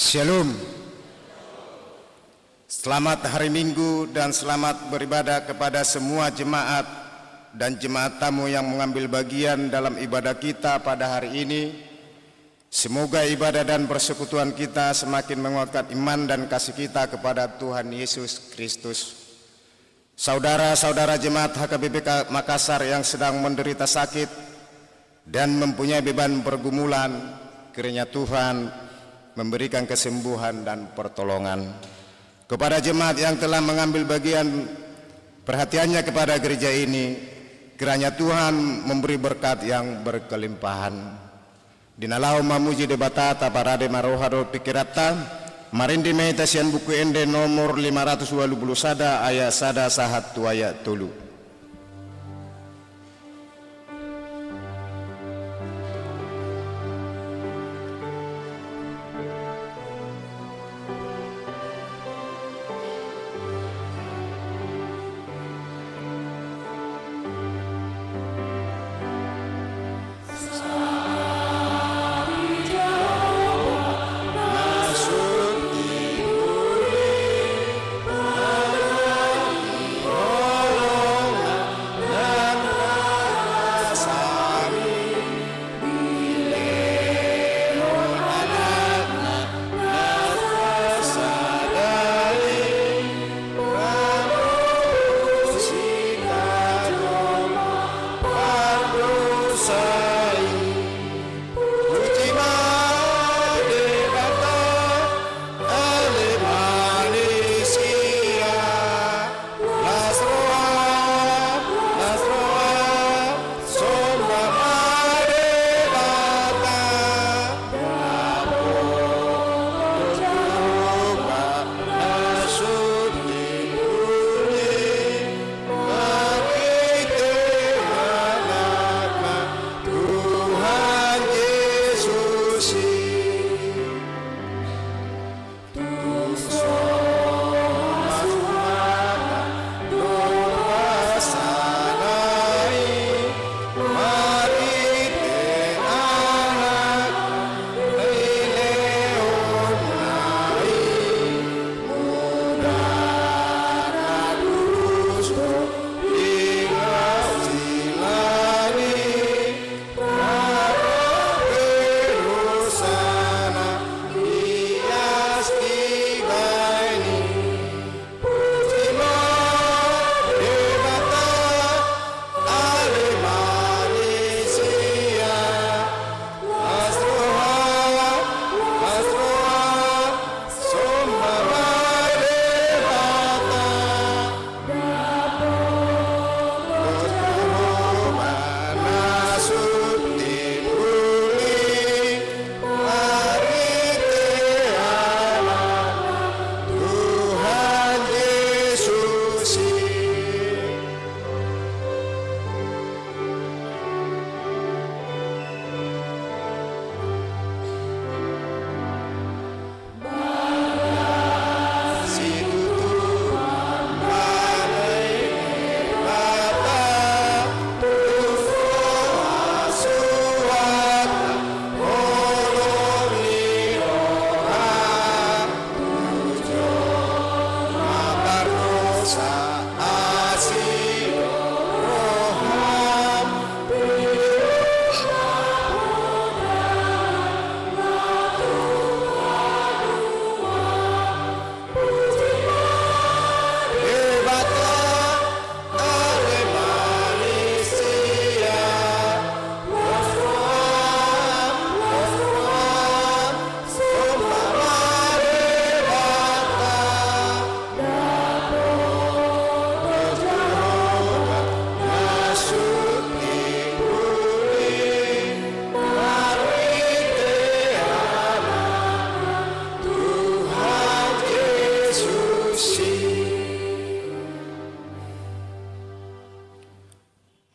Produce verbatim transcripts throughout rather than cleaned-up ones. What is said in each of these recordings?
Shalom. Selamat hari Minggu dan selamat beribadah kepada semua jemaat dan jemaat tamu yang mengambil bagian dalam ibadah kita pada hari ini. Semoga ibadah dan persekutuan kita semakin menguatkan iman dan kasih kita kepada Tuhan Yesus Kristus. Saudara-saudara jemaat H K B P K Makassar yang sedang menderita sakit dan mempunyai beban pergumulan, kiranya Tuhan memberikan kesembuhan dan pertolongan. Kepada jemaat yang telah mengambil bagian perhatiannya kepada gereja ini, kiranya Tuhan memberi berkat yang berkelimpahan. Di na laho mamuji Debata, taparade ma roha dohot pingkiranta. Marende ma hita sian Buku Ende nomor lima ratus ualu pulu sada, ayat sada sahat tu ayat tolu.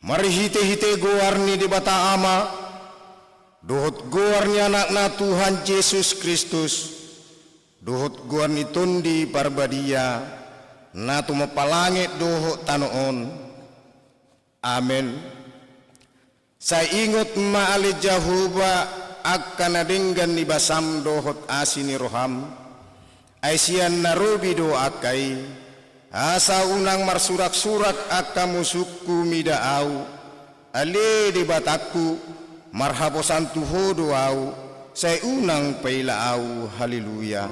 Marhite-hite goar ni Debata Ama, dohot goar ni Anakna Tuhan Jesus Kristus, dohot goar ni Tondi Parbadia, na tumompa langit dohot tano on. Amen. Sai ingot ma ale Jahowa, angka na denggan ni basam dohot asi ni roham. Ai sian na robi do angka i, asa unang marsurak-surak angka musungku mida ahu. Ale Debatangku, marhaposan tu Ho do ahu, sai unang paila ahu. Haleluya.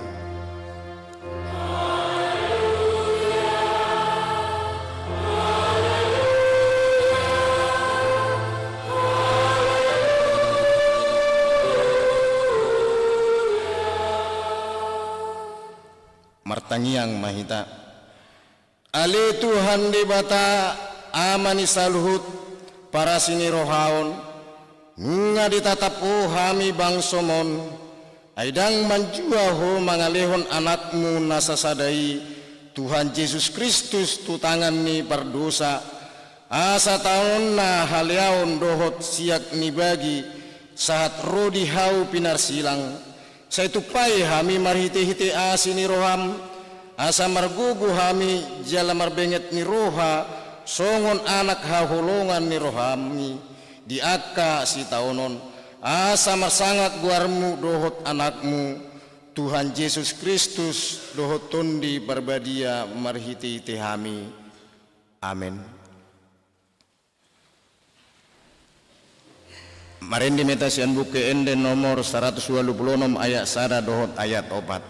Martangiang ma hita. Ale Tuhan Debata, Ama ni saluhut, parasi ni roha on, nunga ditatap Ho hami bangsoM on, ai ndang manjua Ho mangalehon AnakMu na sasada i, Tuhan Jesus Kristus, tu tangan ni pardosa, asa taononna haleaon dohot siak ni bagi, sahat ro di hau pinarsilang. Sai tumpai hami marhite-hite asi ni rohaM, asa margogo hami jala marbenget ni roha, songon anak haholongan ni rohaMi di angka sitaonon, asa marsangap goarMu dohot AnakMu, Tuhan Jesus Kristus, dohot Tondi Parbadia marhite-hite hami. Amen. Marende ma hita sian Buku Ende nomor saratus ualu pulu onom, ayat sada dohot ayat opat.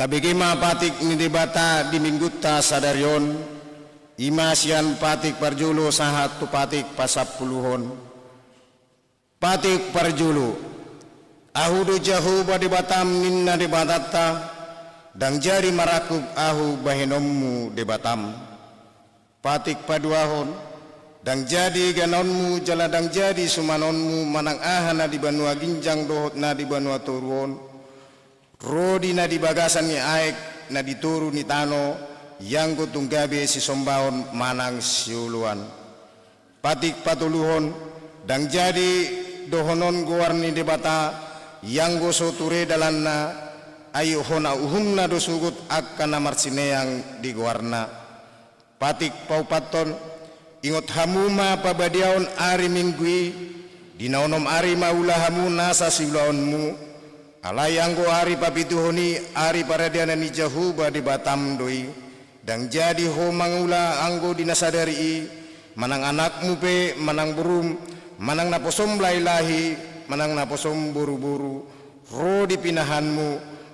Tabege ma patik ni Debata di Minggunta sadari on, i ma sian patik parjolo sahat tu patik pasampuluhon. Patik parjolo. Ahu do Jahowa Debatam, ninna Debatanta, ndang jadi marangkup ahu bahenonmu Debatam. Patik paduahon. Ndang jadi ganonmu jala ndang jadi sumanonmu manang aha na di banua ginjang dohot na di banua toru on, ro di na di bagasan ni aek na di toru ni tano, ianggo tung gabe sisombaon manang sioloan. Patik patoluhon. Ndang jadi dohonon goar ni Debata, ianggo so ture dalanna, ai hona uhumna do sogot angka na marsineang di goarna. Patik paopathon. Ingot hamu ma pabadiaon ari Minggu i, di na onom ari ma ula hamu nasa siulaonmu, alai anggo ari papituhon i ari paradianan ni Jahowa Debatam do i. Ndang jadi ho mangula anggo di na sadari i, manang anakmu pe, manang borum, manang naposom lahi-lahi, manang naposom boru-boru, ro di pinahanmu,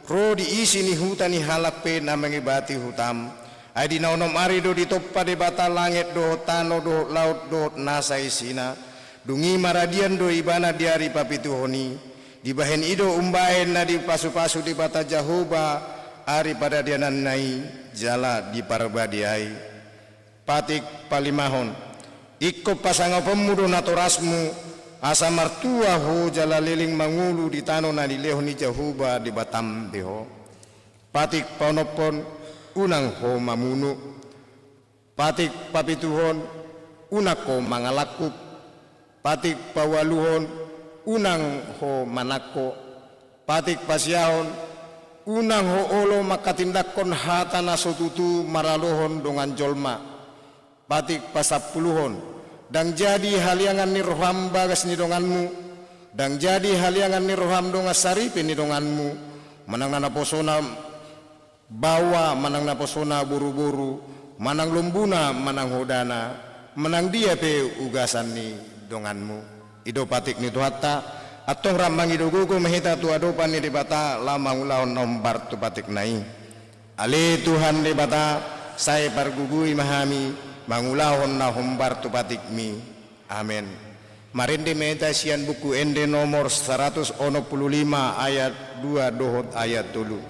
ro di isi ni huta ni halak pe na mangibati hutam. Ai di na onom ari do ditompa Debata langit dohot tano dohot laut dohot nasa isina. Dung i maradian do ibana di ari papituhon i. Dibahen i do umbahen na dipasu-pasu Debata Jahowa ari paradiananna i jala diparbadiai. Patik palimahon. Ingkon pasangaponmu do natorasmu, asa martua ho jala leleng mangolu di tano na nilehon ni Jahowa Debatam be ho. Patik paonomhon. Unang ho mamunu. Patik papituhon, unang ho mangalangkup. Patik paualuhon, unang ho manangko. Patik pasiahon, unang ho olo manghatindanghon hata na so tutu maralohon dongan jolma. Patik pasampuluhon, ndang jadi haliangan ni roham bagas ni donganmu, ndang jadi haliangan ni roham dongan saripe ni donganmu, manang na naposona baoa, manang naposona boruboru, manang lombuna, manang hodana, manang dia pe ugasan ni donganmu. I do patik ni Tuhanta. Antong rap mangido gogo ma hita tu adopan ni Debata laho mangulahon na hombar tu patikna i. Ale Tuhan Debata, sai pargogoi ma hami mangulahon na hombar tu patikmi. Amen. Marende ma hita sian Buku Ende nomor saratus onom pulu lima, ayat dua dohot ayat tolu.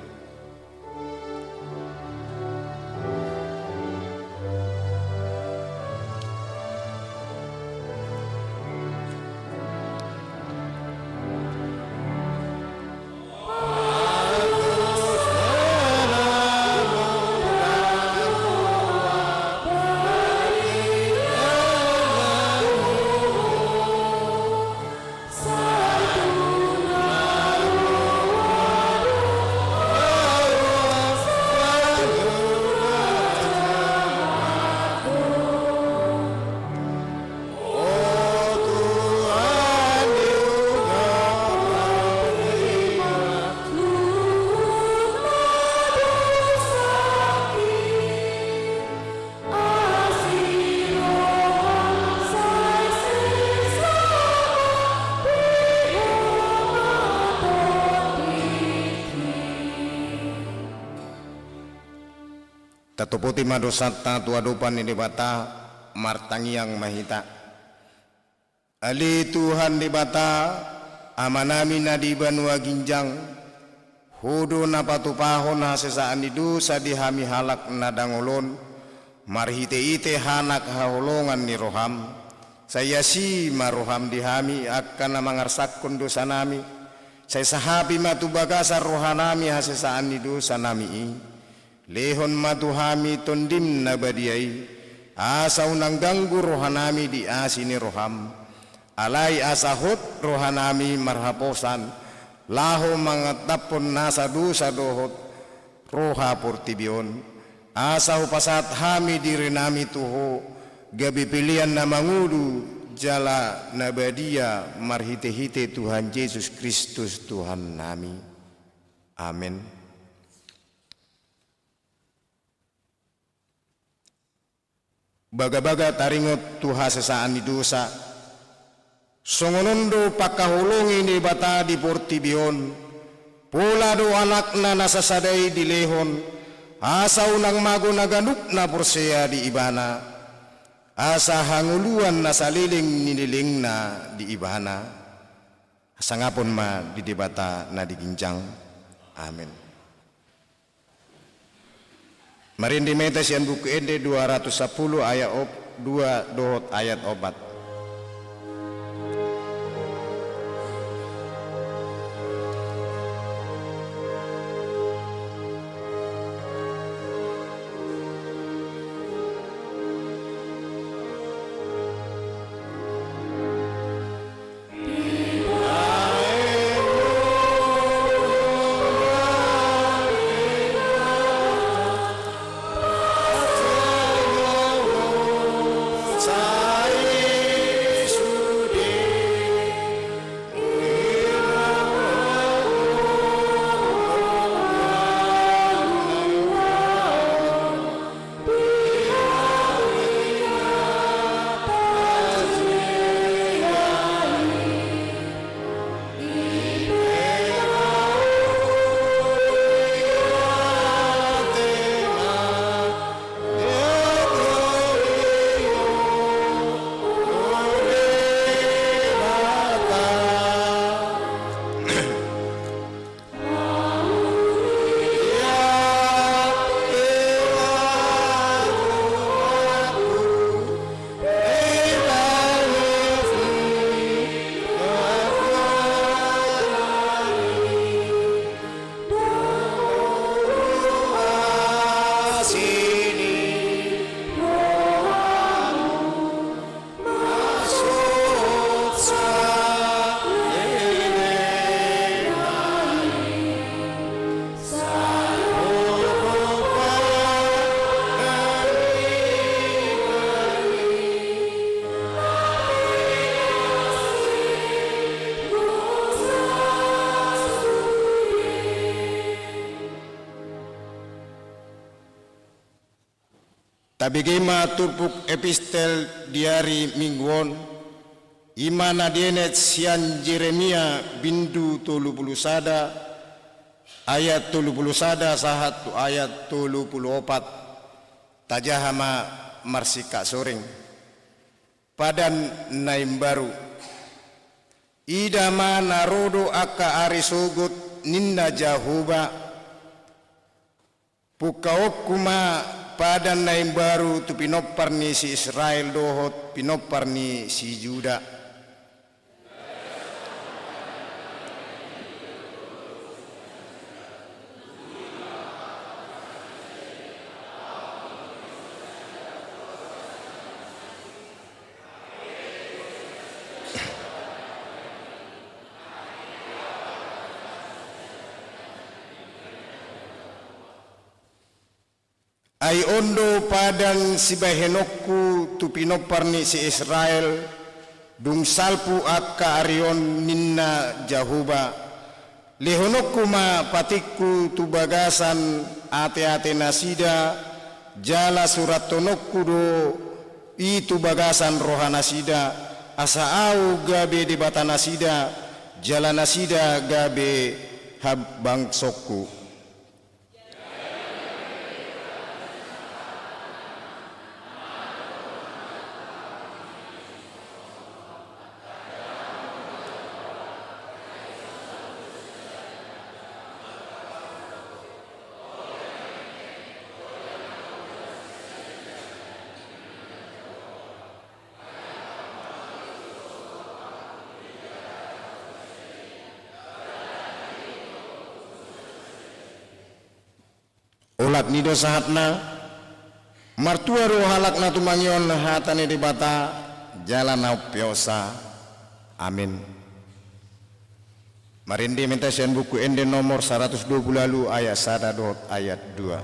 Tatopoti ma dosanta tu adopan ni Debata, martangiang ma hita. Ale Tuhan Debata, Amanami na di banua ginjang, Ho do na patupahon hasesaan ni dosa di hami halak na dangol on, marhitehite hanak haholongan ni roham. Sai asi ma roham di hami angka na mangarsakhon dosanami, sai sahapi ma tu bagasan rohanami hasesaan ni dosanami i. Lehon ma tu hami Tondim na badia i, asa unang ganggu rohanami di asi ni roham. Alai asa hot rohanami marhaposan, laho mangantaphon nasa dosa dohot roha portibi on, asa hupasahat hami dirinami tu Ho, gabe pelean na mangolu jala na badia marhitehite Tuhan Jesus Kristus Tuhannami. Amen. Bagabaga taringot tu hasesaan ni dosa. Songon on do pangkaholongi ni Debata di portibi on, pola do Anakna na sasada i dilehon, asa unang mago na ganup na porsea di Ibana, asa hangoluan na saleleng ni lelengna di Ibana. Hasangapon ma di Debata na di ginjang. Amen. Marende ma hita sian Buku Ende dua ratus sampulu ayat op-, dua dohot ayat opat. Bege ma turpuk epistel di ari Minggu on, i ma na dienet sian Jeremia bindu tolu pulu sada, ayat tolu pulu sada sahat tu ayat tolu pulu opat. Tajaha ma marsingkat soring. Padan na imbaru. Ida ma na ro do angka ari sogot, ninna Jahowa. Pungkaonku ma padan na imbaru tu pinompar ni si Israel dohot pinompar ni si Juda. Ai on do padan sibahenonku tu pinompar ni si Israel, dung salpu angka ari on, ninna Jahowa. Lehononku ma patikku tu bagasan ateate nasida, jala surathononku do i tu bagasan roha nasida, asa ahu gabe Debata nasida, jala nasida gabe habangsongku. Olat ni do sahatna. Martua do halak na tumangihon hata ni Debata jala na umpeopsa. Amin. Marende ma hita sian Buku Ende nomor saratus dua pulu ualu, ayat sada dohot ayat dua.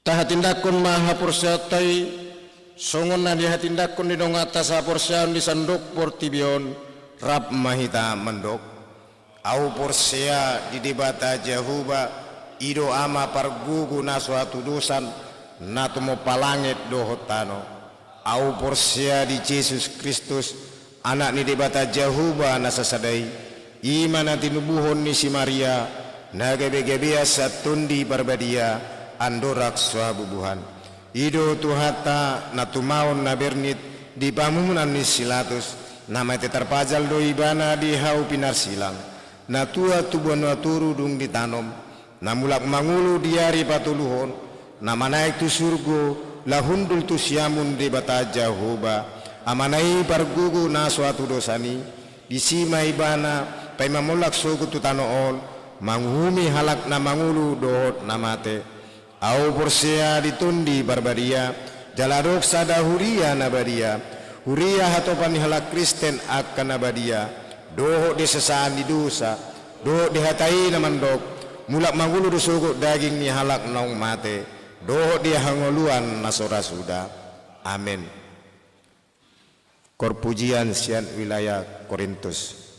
Tahatindangkon ma haporseaonta i, songon na dihatindangkon ni donganta sahaporseaon di sandok portibi on. Rap ma hita mandok. Ahu porsea di Debata Jahowa, i do Ama pargogo na so hatudosan, na tumompa langit dohot tano. Ahu porsea di Jesus Kristus, Anak ni Debata Jahowa na sasada i, i ma na tinubuhon ni si Maria, na gabegabean sian Tondi Parbadia, andorang so habubuhan. I do Tuhanta, na tumaon na bernit di pamumunan ni si Latus, na mate tarpajal do Ibana di hau pinarsilang, na tua tu banua toru dung ditanom, Na mulak mangolu di ari patoluhon, na manaek tu surgo, laos hundul tu siamun Debata Jahowa, Amana i pargogo na so atudosan i, disi ma Ibana, paima mulak sogot tu tano on, manguhumi halak na mangolu dohot na mate. Ahu porsea di Tondi Parbadia, jala adong sada huria na badia, huria hatopan ni halak Kristen angka na badia, dohot di hasesaan ni dosa, dohot di hata i na mandok, mulak mangolu do sogot daging ni halak naung mate, dohot di hangoluan na so ra suda. Amen. Koor pujian sian wilayah Korintus.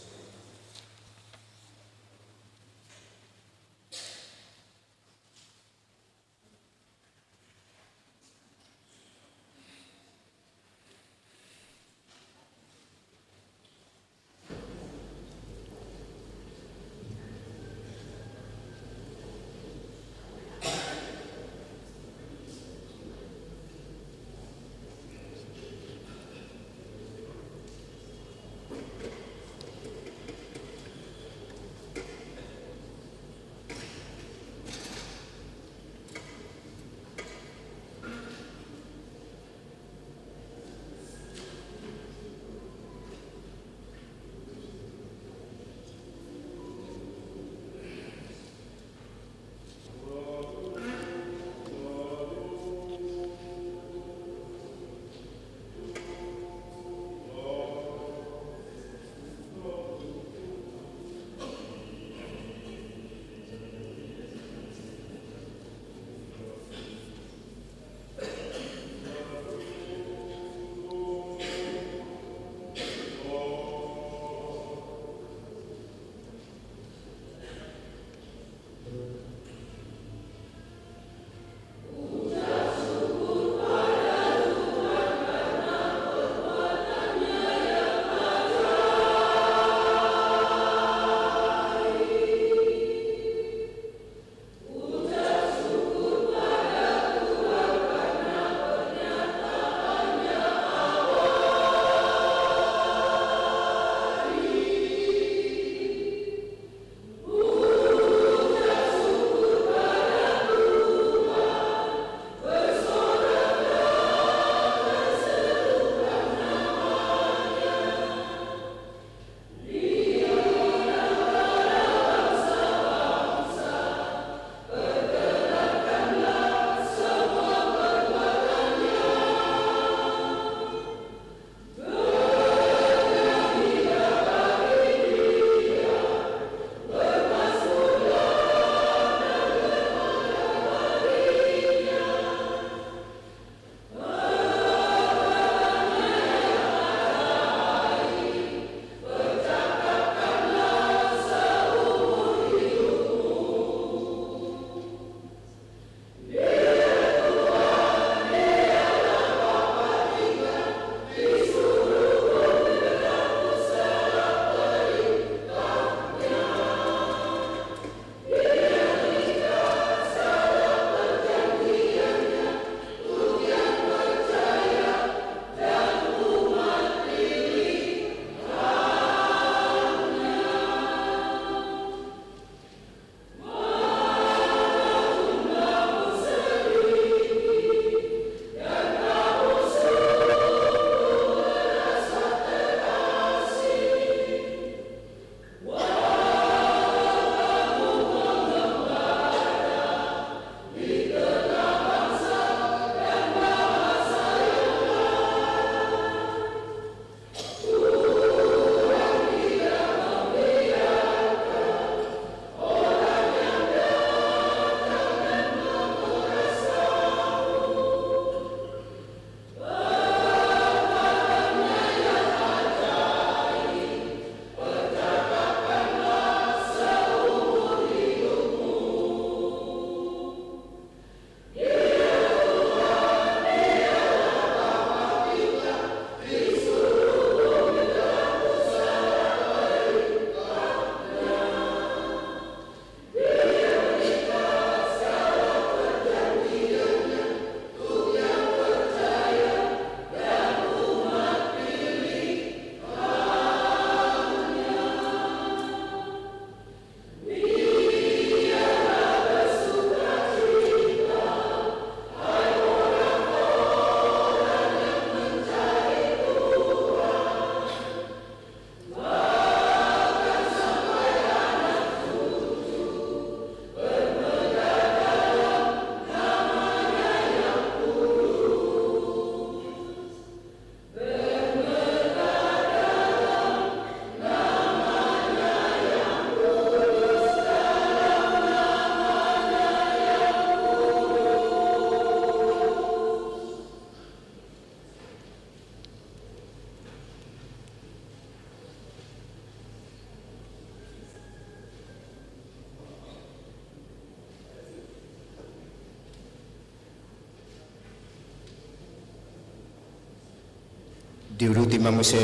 Diuduti ma muse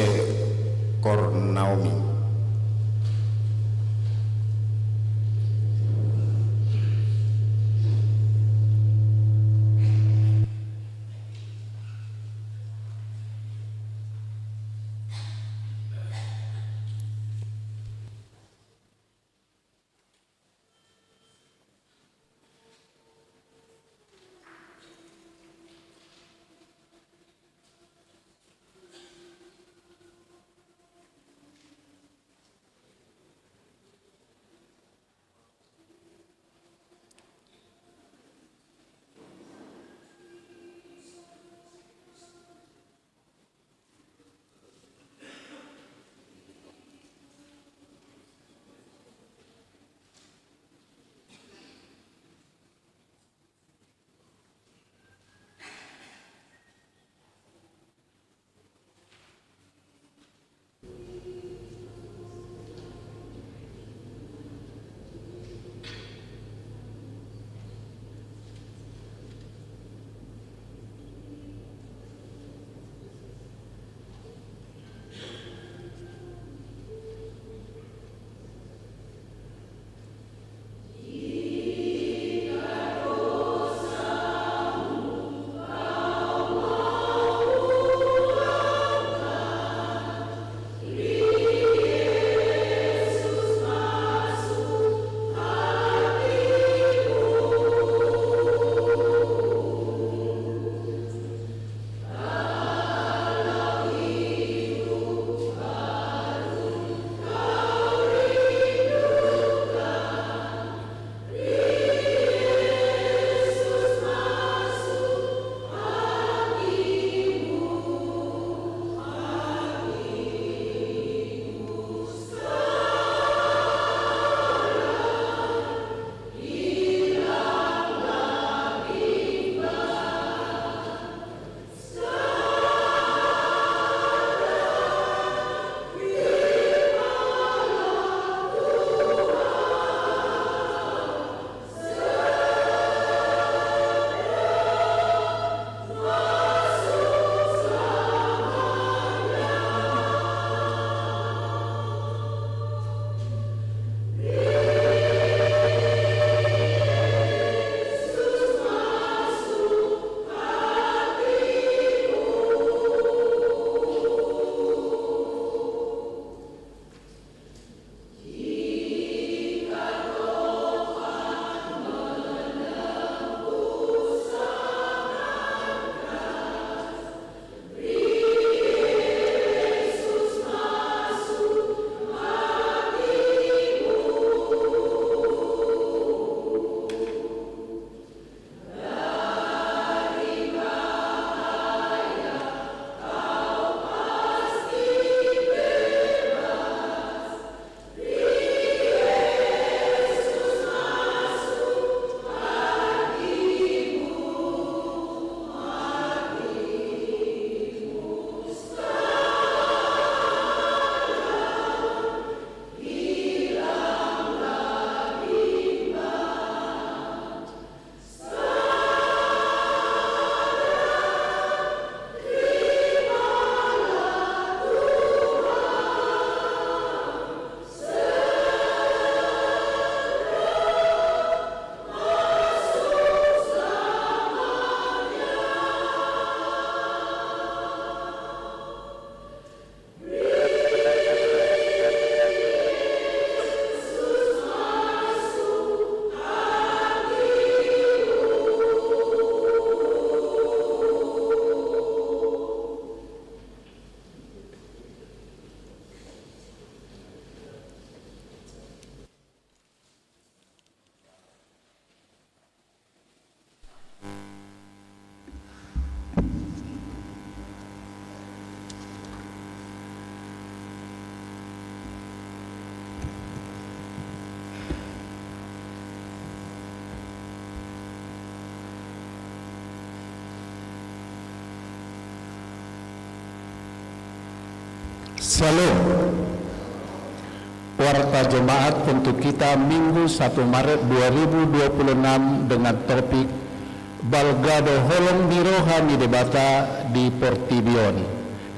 Kor Naomi. Syalom. Warta Jemaat untuk kita Minggu satu Maret dua ribu dua puluh enam dengan topik Balga do holong ni roha ni Debata di portibi on.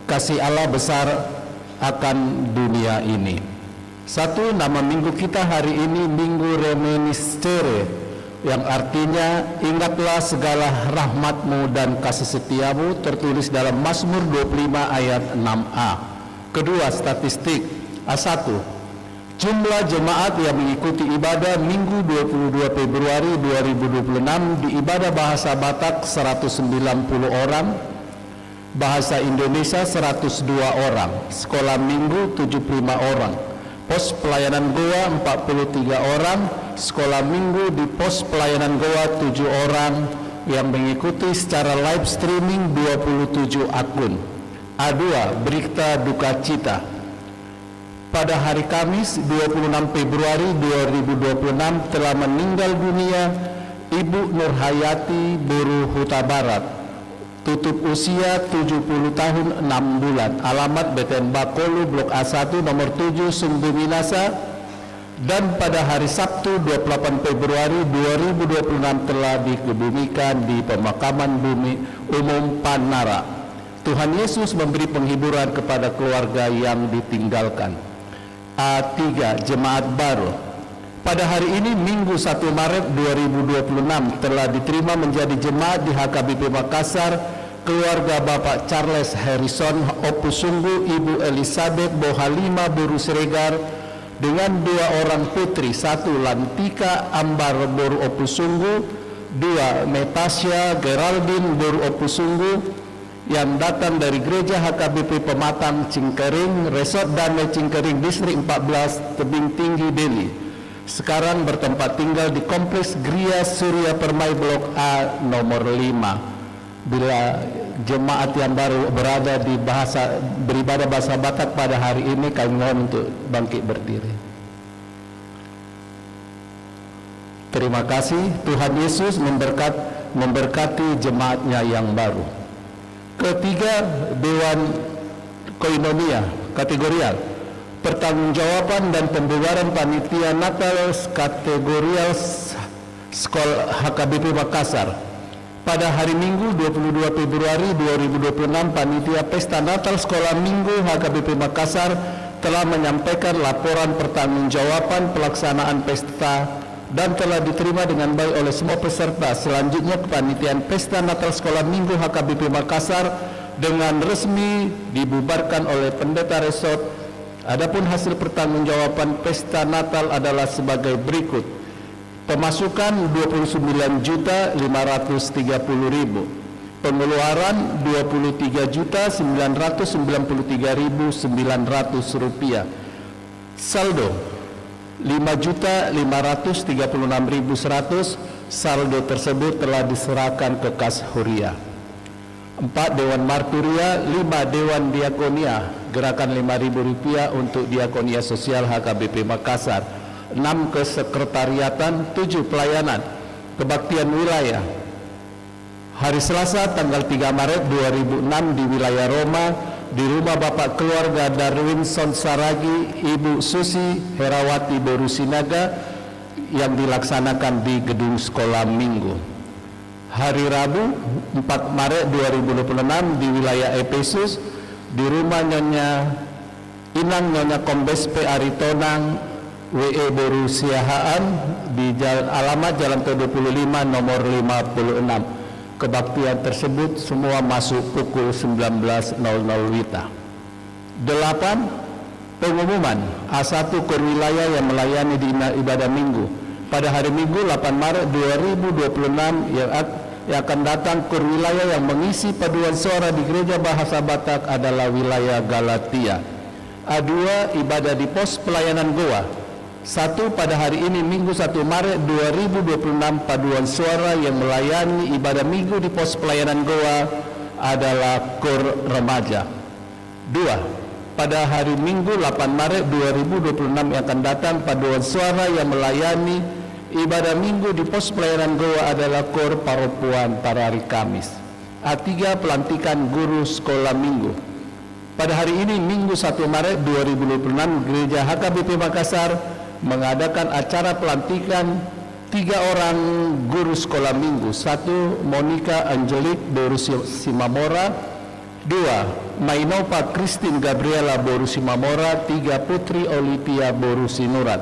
Kasih Allah besar akan dunia ini. Satu, nama minggu kita hari ini Minggu Reminiscere, yang artinya ingatlah segala rahmatmu dan kasih setiamu, tertulis dalam Mazmur dua puluh lima ayat enam a. Kedua, statistik. A satu, jumlah jemaat yang mengikuti ibadah Minggu dua puluh dua Februari dua ribu dua puluh enam di ibadah bahasa Batak seratus sembilan puluh orang, bahasa Indonesia seratus dua orang, sekolah minggu tujuh puluh lima orang, pos pelayanan Goa empat puluh tiga orang, sekolah minggu di pos pelayanan Goa tujuh orang, yang mengikuti secara live streaming dua puluh tujuh akun. A dua, berita duka cita. Pada hari Kamis, dua puluh enam Februari dua ribu dua puluh enam, telah meninggal dunia Ibu Nurhayati boru Hutabarat, tutup usia tujuh puluh tahun enam bulan, alamat B T N Bakolu, Blok A satu, nomor tujuh, Sungguminasa, dan pada hari Sabtu, dua puluh delapan Februari dua ribu dua puluh enam, telah dikebumikan di pemakaman bumi umum Panara. Tuhan Yesus memberi penghiburan kepada keluarga yang ditinggalkan. A tiga, jemaat baru. Pada hari ini, Minggu satu Maret dua ribu dua puluh enam, telah diterima menjadi jemaat di H K B P Makassar keluarga Bapak Charles Harrison, Ompu Sunggu, Ibu Elizabeth Bohalima boru Siregar, dengan dua orang putri, satu Lantika Ambar boru Ompu Sunggu, dua Metasia Geraldine boru Ompu Sunggu, yang datang dari Gereja H K B P Pematang Cengkareng, Resort Damai Cengkareng, Distrik empat belas, Tebing Tinggi, Deli. Sekarang bertempat tinggal di Kompleks Gria Surya Permai Blok A nomor lima. Bila jemaat yang baru berada di bahasa, beribadah bahasa Batak pada hari ini, kami mohon untuk bangkit berdiri. Terima kasih. Tuhan Yesus memberkat-, memberkati jemaat-Nya yang baru. Ketiga, Dewan Koinonia kategorial. Pertanggungjawaban dan pembubaran panitia Natal kategorial s-, Skol H K B P Makassar. Pada hari Minggu, dua puluh dua Februari dua ribu dua puluh enam, panitia Pesta Natal Sekolah Minggu H K B P Makassar telah menyampaikan laporan pertanggungjawaban pelaksanaan pesta dan telah diterima dengan baik oleh semua peserta. Selanjutnya, kepanitiaan Pesta Natal Sekolah Minggu H K B P Makassar dengan resmi dibubarkan oleh Pendeta Resort. Adapun hasil pertanggungjawaban Pesta Natal adalah sebagai berikut. Pemasukan dua puluh sembilan juta lima ratus tiga puluh ribu. Pengeluaran dua puluh tiga juta sembilan ratus sembilan puluh tiga ribu sembilan ratus rupiah. Saldo lima juta lima ratus tiga puluh enam ribu seratus. Saldo tersebut telah diserahkan ke kas huria. Empat, Dewan Marturia. Lima, Dewan Diakonia, gerakan lima ribu rupiah untuk Diakonia Sosial H K B P Makassar. Enam, kesekretariatan. Tujuh, pelayanan kebaktian wilayah. Hari Selasa, tanggal tiga Maret dua ribu enam, di wilayah Roma, di rumah Bapak keluarga Darwinson Saragi, Ibu Susi Herawati boru Sinaga, yang dilaksanakan di Gedung Sekolah Minggu. Hari Rabu, empat Maret dua ribu dua puluh enam, di wilayah Epesus, di rumah Nyonya, Inang Nyonya Kombes P Aritonang, W E boru Siahaan, di jal-, alamat Jalan Tol dua puluh lima, nomor lima puluh enam. Kebaktian tersebut semua masuk pukul sembilan belas nol nol WITA. Delapan, pengumuman. A satu, KOR wilayah yang melayani di ina-, ibadah Minggu. Pada hari Minggu, delapan Maret dua ribu dua puluh enam, yang ak-, yang akan datang, KOR wilayah yang mengisi paduan suara di Gereja Bahasa Batak adalah wilayah Galatia. A dua, ibadah di pos pelayanan Goa. Satu, pada hari ini, Minggu satu Maret dua ribu dua puluh enam, paduan suara yang melayani ibadah Minggu di pos pelayanan Goa adalah KOR remaja. Dua, pada hari Minggu, delapan Maret dua ribu dua puluh enam yang akan datang, paduan suara yang melayani ibadah Minggu di pos pelayanan Goa adalah KOR parompuan pada hari Kamis. A tiga, pelantikan guru sekolah Minggu. Pada hari ini, Minggu satu Maret dua ribu dua puluh enam, Gereja H K B P Makassar mengadakan acara pelantikan tiga orang guru sekolah Minggu. Satu, Monica Angelic boru Si-, Simamora. Dua, Mainopa Christine Gabriela boru Simamora, tiga Putri Olivia boru Sinurat.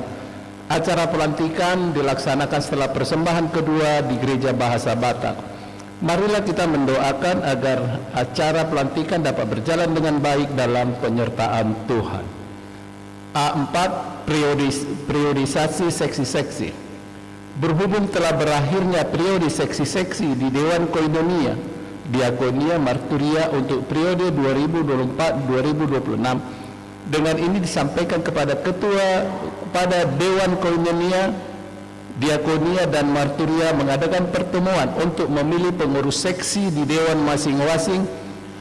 Acara pelantikan dilaksanakan setelah persembahan kedua di Gereja Bahasa Batak. Marilah kita mendoakan agar acara pelantikan dapat berjalan dengan baik dalam penyertaan Tuhan. A empat, prioris-, priorisasi seksi-seksi. Berhubung telah berakhirnya periode seksi-seksi di Dewan Koinonia, Diakonia, Marturia untuk periode dua ribu dua puluh empat dua ribu dua puluh enam, dengan ini disampaikan kepada ketua, kepada Dewan Koinonia, Diakonia, dan Marturia mengadakan pertemuan untuk memilih pengurus seksi di Dewan masing-masing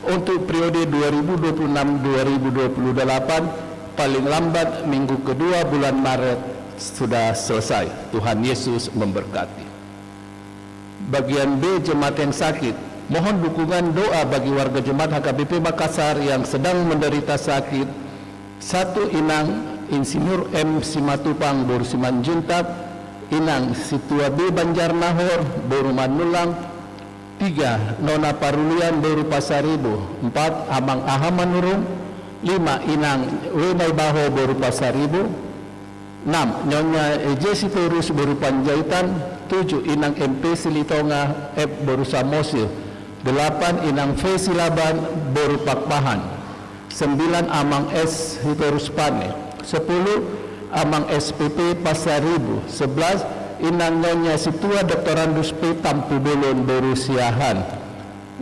untuk periode dua ribu dua puluh enam dua ribu dua puluh delapan, paling lambat minggu kedua bulan Maret sudah selesai. Tuhan Yesus memberkati. Bagian B, jemaat yang sakit. Mohon dukungan doa bagi warga jemaat H K B P Makassar yang sedang menderita sakit. Satu, Inang Insinyur M Simatupang boru Simanjuntak, Inang Situa B Banjarnahor boru Manulang, tiga, Nona Parulian boru Pasaribu, empat, Amang Aha Manurung, lima, Inang W Naibaho boru Pasaribu, enam, Nyonya Eje Sitorus boru Panjaitan, tujuh, Inang M P Silitonga F boru Samosir, delapan, Inang V Silaban boru Pakpahan, sembilan, Amang S Sitorus Pane, sepuluh, Amang S P P Pasaribu, sebelas, Inang Nyonya Situa Doktorandus P Tampubolon boru Siahaan,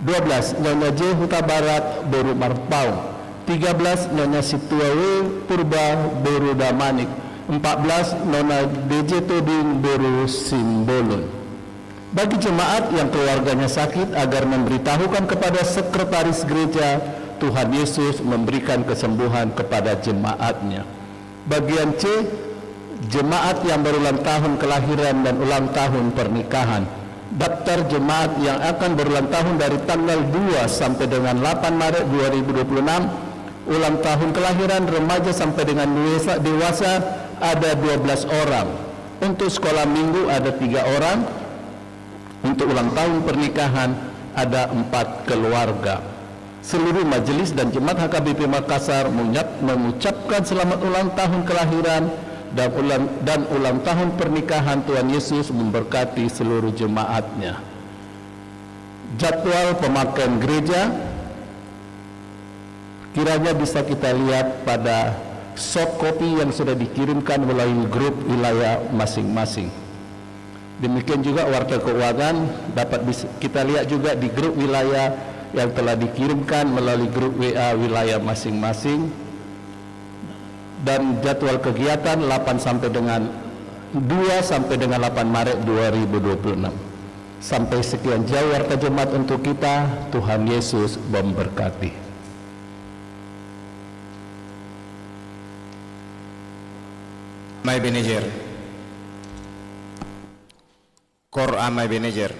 dua belas, Nyonya J Hutabarat boru Marpaung, tiga belas, Nyonya Situa W Purba boru Damanik, empat belas, Nona D J Tobing boru Simbolon. Bagi jemaat yang keluarganya sakit, agar memberitahukan kepada sekretaris gereja, Tuhan Yesus memberikan kesembuhan kepada jemaatnya. Bagian C, jemaat yang berulang tahun kelahiran dan ulang tahun pernikahan. Daftar jemaat yang akan berulang tahun dari tanggal dua sampai dengan delapan Maret dua ribu dua puluh enam, ulang tahun kelahiran remaja sampai dengan dewasa, dewasa ada dua belas orang. Untuk sekolah minggu ada tiga orang. Untuk ulang tahun pernikahan ada empat keluarga. Seluruh majelis dan jemaat H K B P Makassar mengucap-, mengucapkan selamat ulang tahun kelahiran dan ulang, dan ulang tahun pernikahan. Tuhan Yesus memberkati seluruh jemaatnya. Jadwal pemakaian gereja kiranya bisa kita lihat pada soft copy yang sudah dikirimkan melalui grup wilayah masing-masing. Demikian juga warta keuangan dapat bis-, kita lihat juga di grup wilayah yang telah dikirimkan melalui grup W A wilayah masing-masing, dan jadwal kegiatan delapan sampai dengan, dua sampai dengan delapan Maret dua ribu dua puluh enam. Sampai sekian jauh warta jemaat untuk kita. Tuhan Yesus memberkati. Ama Ebenezer. Kor Ama Ebenezer.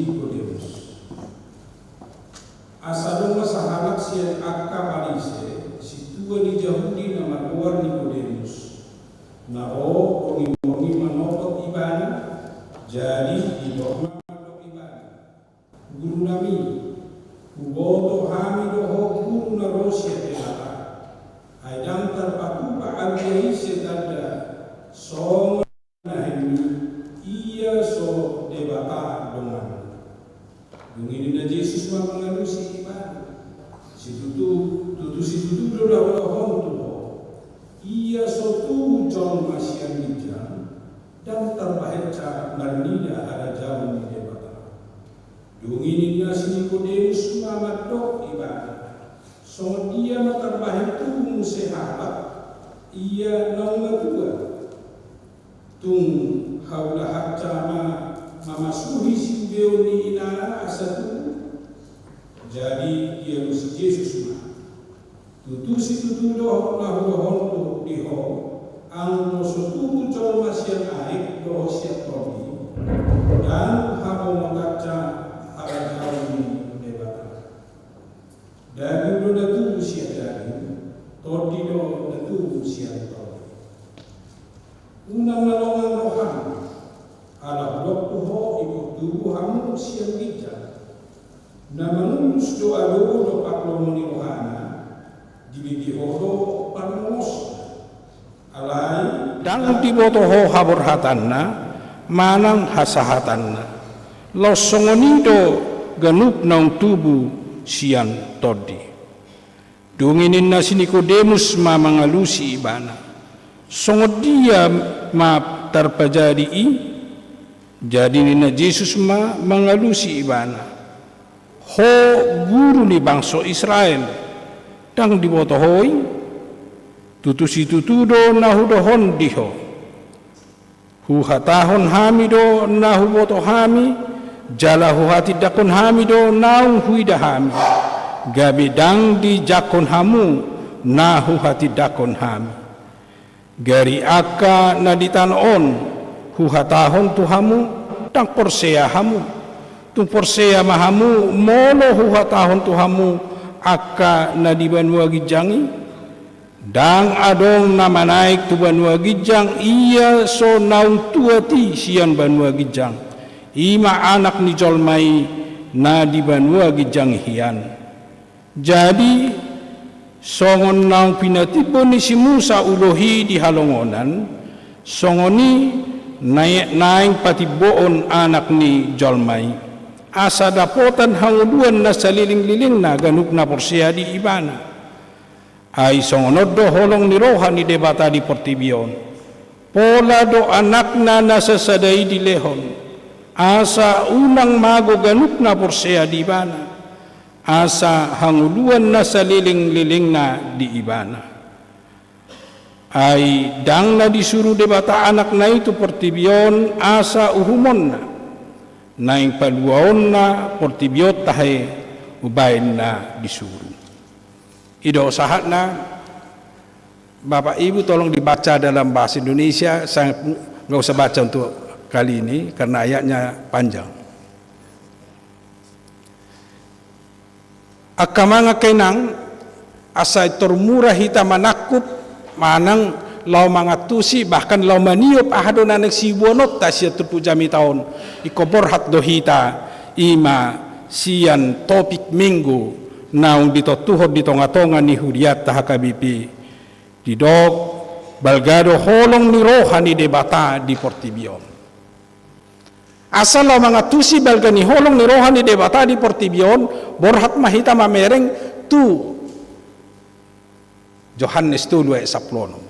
Nikodemus. Asa adong ma sahalak sian angka Parise, sintua ni Jahudi na margoar Nikodemus, na ro borngin-borngin manopot ibana. Jadi didok ma mandok ibana: Guru nami, huboto hami do ho guru na ro sian Debata. Ai ndang tarpatupa ahu ia ise tanda songon na hami, ia so Debata donganna. Dung i ninna Jesus ma mangalusi ibana: Situtu, tutu situtu do na hudokhon tu ho: Ia so tubu jolma sian ginjang, ndang tarbahensa marnida harajaon ni Debata. Dung i ninna si Nikodemus ma mandok ibana: Songon dia ma tarbahen tubu muse halak, ia naung matua? Tung haulahansa ma mamasuhi siubeon ni inana asa tubu? Jadi dialusi Jesus ma: Tutu situtu do na hudokhon tu di ho: Anggo so tubu jolma sian aek dohot sian tondi, ndang habongotansa harajaon ni Debata. Daging do na tubu sian daging, tondi do na tubu sian tondi. Unang na longang roham, ala hudok tu ho: Ingkon tubu hamu sian ginjang. Na mangulus do alogo dompak lomo ni rohana, dibege ho do parlongosna. Alai ndang diboto ho haborhatanna manang hasahatanna. Laos songon i do ganup naung tubu sian tondi. Dung i ninna si Nikodemus ma mangalusi ibana: Songon dia ma tarpajadi i? Jadi ninna Jesus ma mangalusi ibana: Ho guru ni bangso Israel, ndang diboto ho i? Tutu situtu do na hudokhon di ho: Huhatahon hami do na huboto hami, jala huhatindangkon hami do naung huida hami, gabe ndang dijangkon hamu na huhatindangkon hami. Gari angka na di tano on huhatahon tu hamu, ndang porsea hamu. Tung porsea ma hamu molo huhatahon tu hamu angka na di banua ginjang i? Ndang adong na manaek tu banua ginjang ia so naung tuat i sian banua ginjang, i ma Anak ni jolma i na di banua ginjang i hian. Jadi songon naung pinatimbo ni si Musa ulos i di halongonan, songon i nae-, naeng patimboon Anak ni jolma i, asa dapotan hangoluan na salelenglelengna ganup na porsea di Ibana. Ai songon on do holong ni roha ni Debata di portibi on. Pola do Anakna na sasada i dilehon, asa unang mago ganup na porsea di Ibana, asa hangoluan na salelenglelengna di Ibana. Ai ndang na disuru Debata Anakna i tu portibi on asa uhumonna, naeng paluaonna portibi on tahe umbahen na disuru. I do sahatna. Bapak Ibu, tolong dibaca dalam bahasa Indonesia, saya nggak usah baca untuk kali ini karena ayatnya panjang. Angka amang, angka inang, asa pintor mura hita manangkup manang laho mangantusi, bahkan laho maniop aha do na naeng siboanonta sian turpuk jamita on, ingkon borhat do hita, i ma sian topik Minggu naung ditontuhon di tongatonga ni hurianta H K B P. Didok, balga do holong ni roha ni Debata di portibi on. Asa laho mangantusi balga ni holong ni roha ni Debata di portibi on, borhat ma hita mamereng tu Johannes tolu ayat sampulu onom.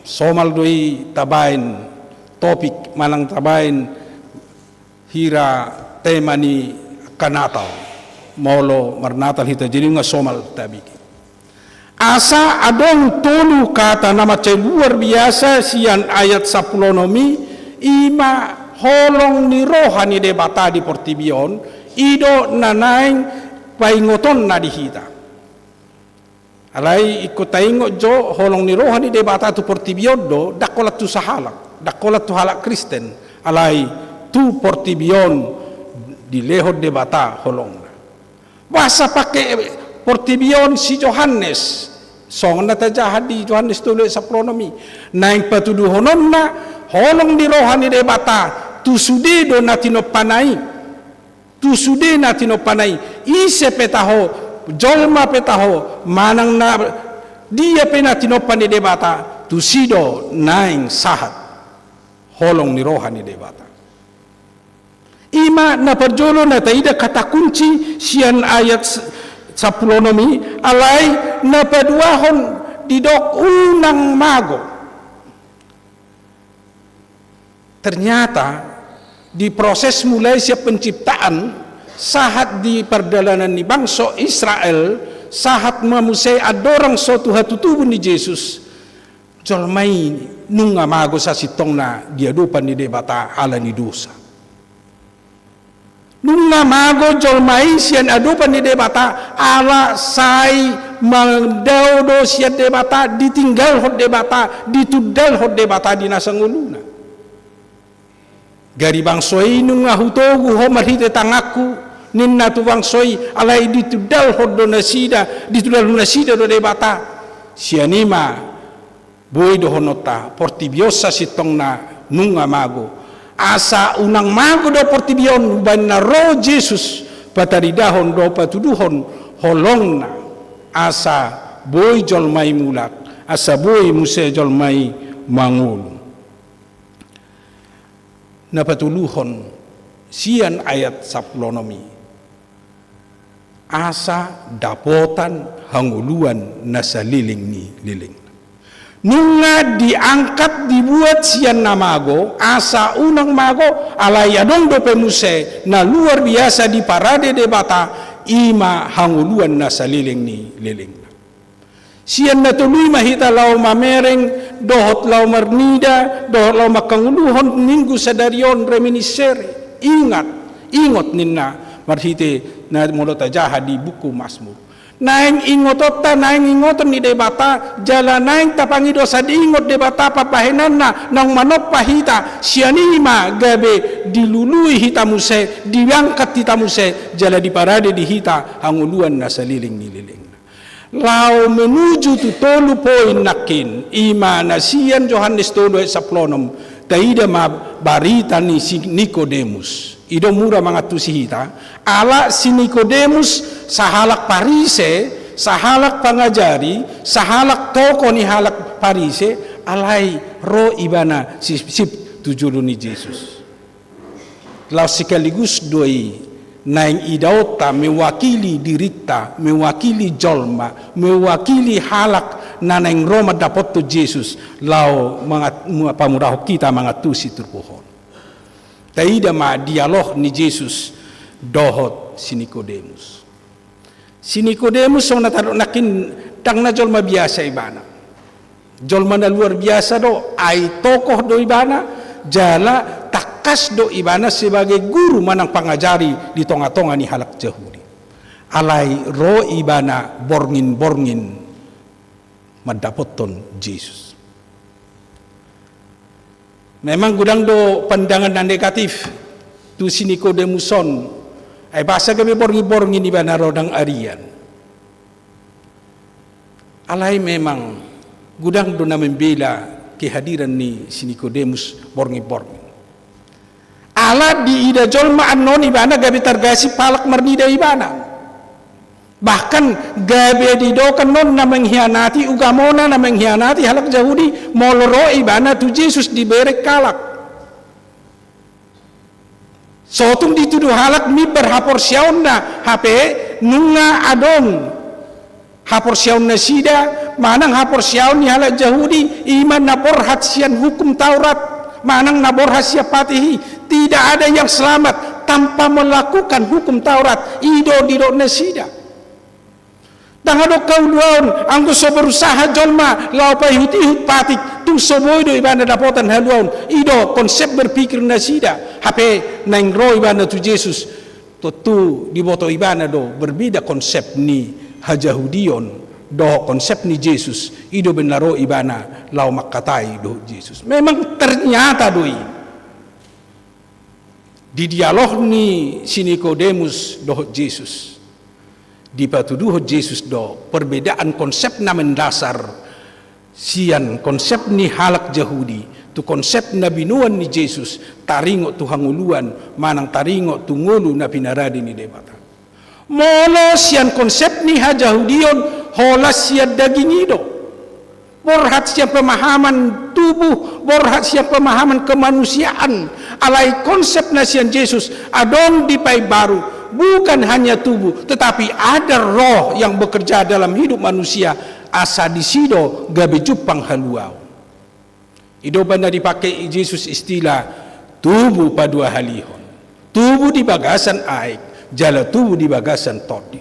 Somal do i tabaen topik manang tabaen hira tema ni angka Natal. Molo marnatal hita, jadi nunga somal tabege. Asa adong tolu kata na mansai luar biasa sian ayat sampulu onom i, i ma holong ni roha ni Debata di portibi on, i do na naeng paingotonna di hita. Alai ingkon taingot jo, holong ni roha ni Debata tu portibi on do, ndang holan tu sahalak, ndang holan tu halak Kristen, alai tu portibi on, Dilehon Debata holongna. Boasa pangke portibi on si Johannes, songon na tajaha di Johannes tolu ayat sampulu onom i, naeng patuduhononna holong ni roha ni Debata tu sude do na tinompana i. Tu sude na tinompana i, ise pe taho, jolma pe taho, manang na dia pe na tinompa ni Debata, tusi do naeng sahat holong ni roha ni Debata. I ma na parjolo na taida kata kunci sian ayat s-, sampulu onom i, alai na paduahon didok unang mago. Ternyata di proses mulai sian penciptaan, sahat di pardalanan ni bangso Israel, sahat ma muse andorang so tu hatutubun ni Jesus, jolma i nunga mago sasintongna di adopan ni Debata ala ni dosa. Nunga mago jolma i sian adopan ni Debata, ala sai mandao do sian Debata, ditinggalhon Debata, ditundalhon Debata di nasa ngoluna. Gari bangso i nunga hutogu ho marhite tanganku, ninna tu bangso i, alai ditundalhon do nasida, ditundalhon nasida do Debata. Sian i ma boi dohononta, portibi on sasintongna nunga mago. Asa unang mago do portibi on umbahen na ro Jesus, pataridahon do patuduhon holongna. Asa boi jolma i mulak, asa boi muse jolma i mangolu. Na patoluhon sian ayat sampulu onom i, asa dapotan hangoluan na saleleng ni lelengna. Nunga diangkat, dibuat sian na mago, asa unang mago, alai adong dope muse na luar biasa diparade Debata, i ma hangoluan na saleleng ni lelengna. Sian na tolu i ma hita laho mamereng, dohot laho marnida, dohot laho manghangoluhon Minggu sadari on, reminiscere, ingat, ingot ninna, marhite na molo tajaha di buku Masmur. Naeng ingotonta, naeng ingoton ni Debata, jala naeng tapangido asa diingot Debata pambahenanna naung manompa hita, sian i ma gabe dilului hita muse, diangkat hita muse, jala diparade di hita hangoluan na saleleng ni lelengna. Laho menuju tu tolu poin nangkin, i ma na sian Johannes tolu ayat sampulu onom, taida ma barita ni si Nikodemus. I do mura mangantusi hita, ala si Nikodemus sahalak Parise, sahalak pangajari, sahalak tokoh ni halak Parise, alai ro ibana sipsip tu jolo ni Jesus. Laos sekaligus do i naeng idaonta mewakili dirinta, mewakili jolma, mewakili halak na naeng ro mandapothon Jesus, laho mangat-, mu-, pamurahon hita mangantusi turpuk on. Taida ma dialog ni Jesus dohot si Nikodemus. Si Nikodemus, songon na tadok nangkin, ndang na jolma biasa ibana. Jolma na luar biasa do, ai tokoh do ibana, jala tangkas do ibana sebagai guru manang pangajari di tonga-tonga ni halak Jahudi. Alai ro ibana borngin-borngin mandapothon Jesus. Memang godang do pandangan na negatif tu si Nikodemus on, ai boasa gabe borngin-borngin ibana ro, ndang arian. Alai memang godang do na membela kehadiran ni si Nikodemus borngin-borngin. Ala diida jolma annon ibana gabe targasip halak marnida ibana. Bahkan gabe didok annon na mengkhianati ugamona, na mengkhianati halak Jahudi, molo ro ibana tu Jesus dibereng halak. Sotung ditudu halak mimbar haporseaonna, hape nunga adong haporseaon nasida, manang haporseaon ni halak Jahudi, i ma na borhat sian hukum Taurat, manang na borhat sian patih i. Tidak ada yang selamat tanpa melakukan hukum Taurat, i do didok nasida. Ndang adong haluaon, anggo so berusaha jolma laho paihut-ihut patih, tung so boi do ibana dapotan haluaon, i do konsep berpikir nasida. Hape naeng ro ibana tu Jesus, tontu diboto ibana do berbeda konsep ni hajahudion dohot konsep ni Jesus, i do umbahen na ro ibana laho mangkatai dohot Jesus. Memang ternyata do i. Di dialog ni si Nikodemus dohot Jesus, dipatuduhon Jesus do perbedaan konsep na mendasar sian konsep ni halak Jahudi tu konsep na binoan ni Jesus taringot tu hangoluan manang taringot tu ngolu na pinarade ni Debata. Molo sian konsep ni hajahudion, holan sian daging i do. Borhat sian pemahaman tubuh, borhat sian pemahaman kemanusiaan. Alai konsep na sian Jesus adong dipaimbaru, bukan hanya tubuh, tetapi ada roh yang bekerja dalam hidup manusia, asa disi do gabe jumpang haluaon. I do umbahen na dipake Jesus istilah tubu paduahalihon. Tubu di bagasan aek, jala tubu di bagasan tondi.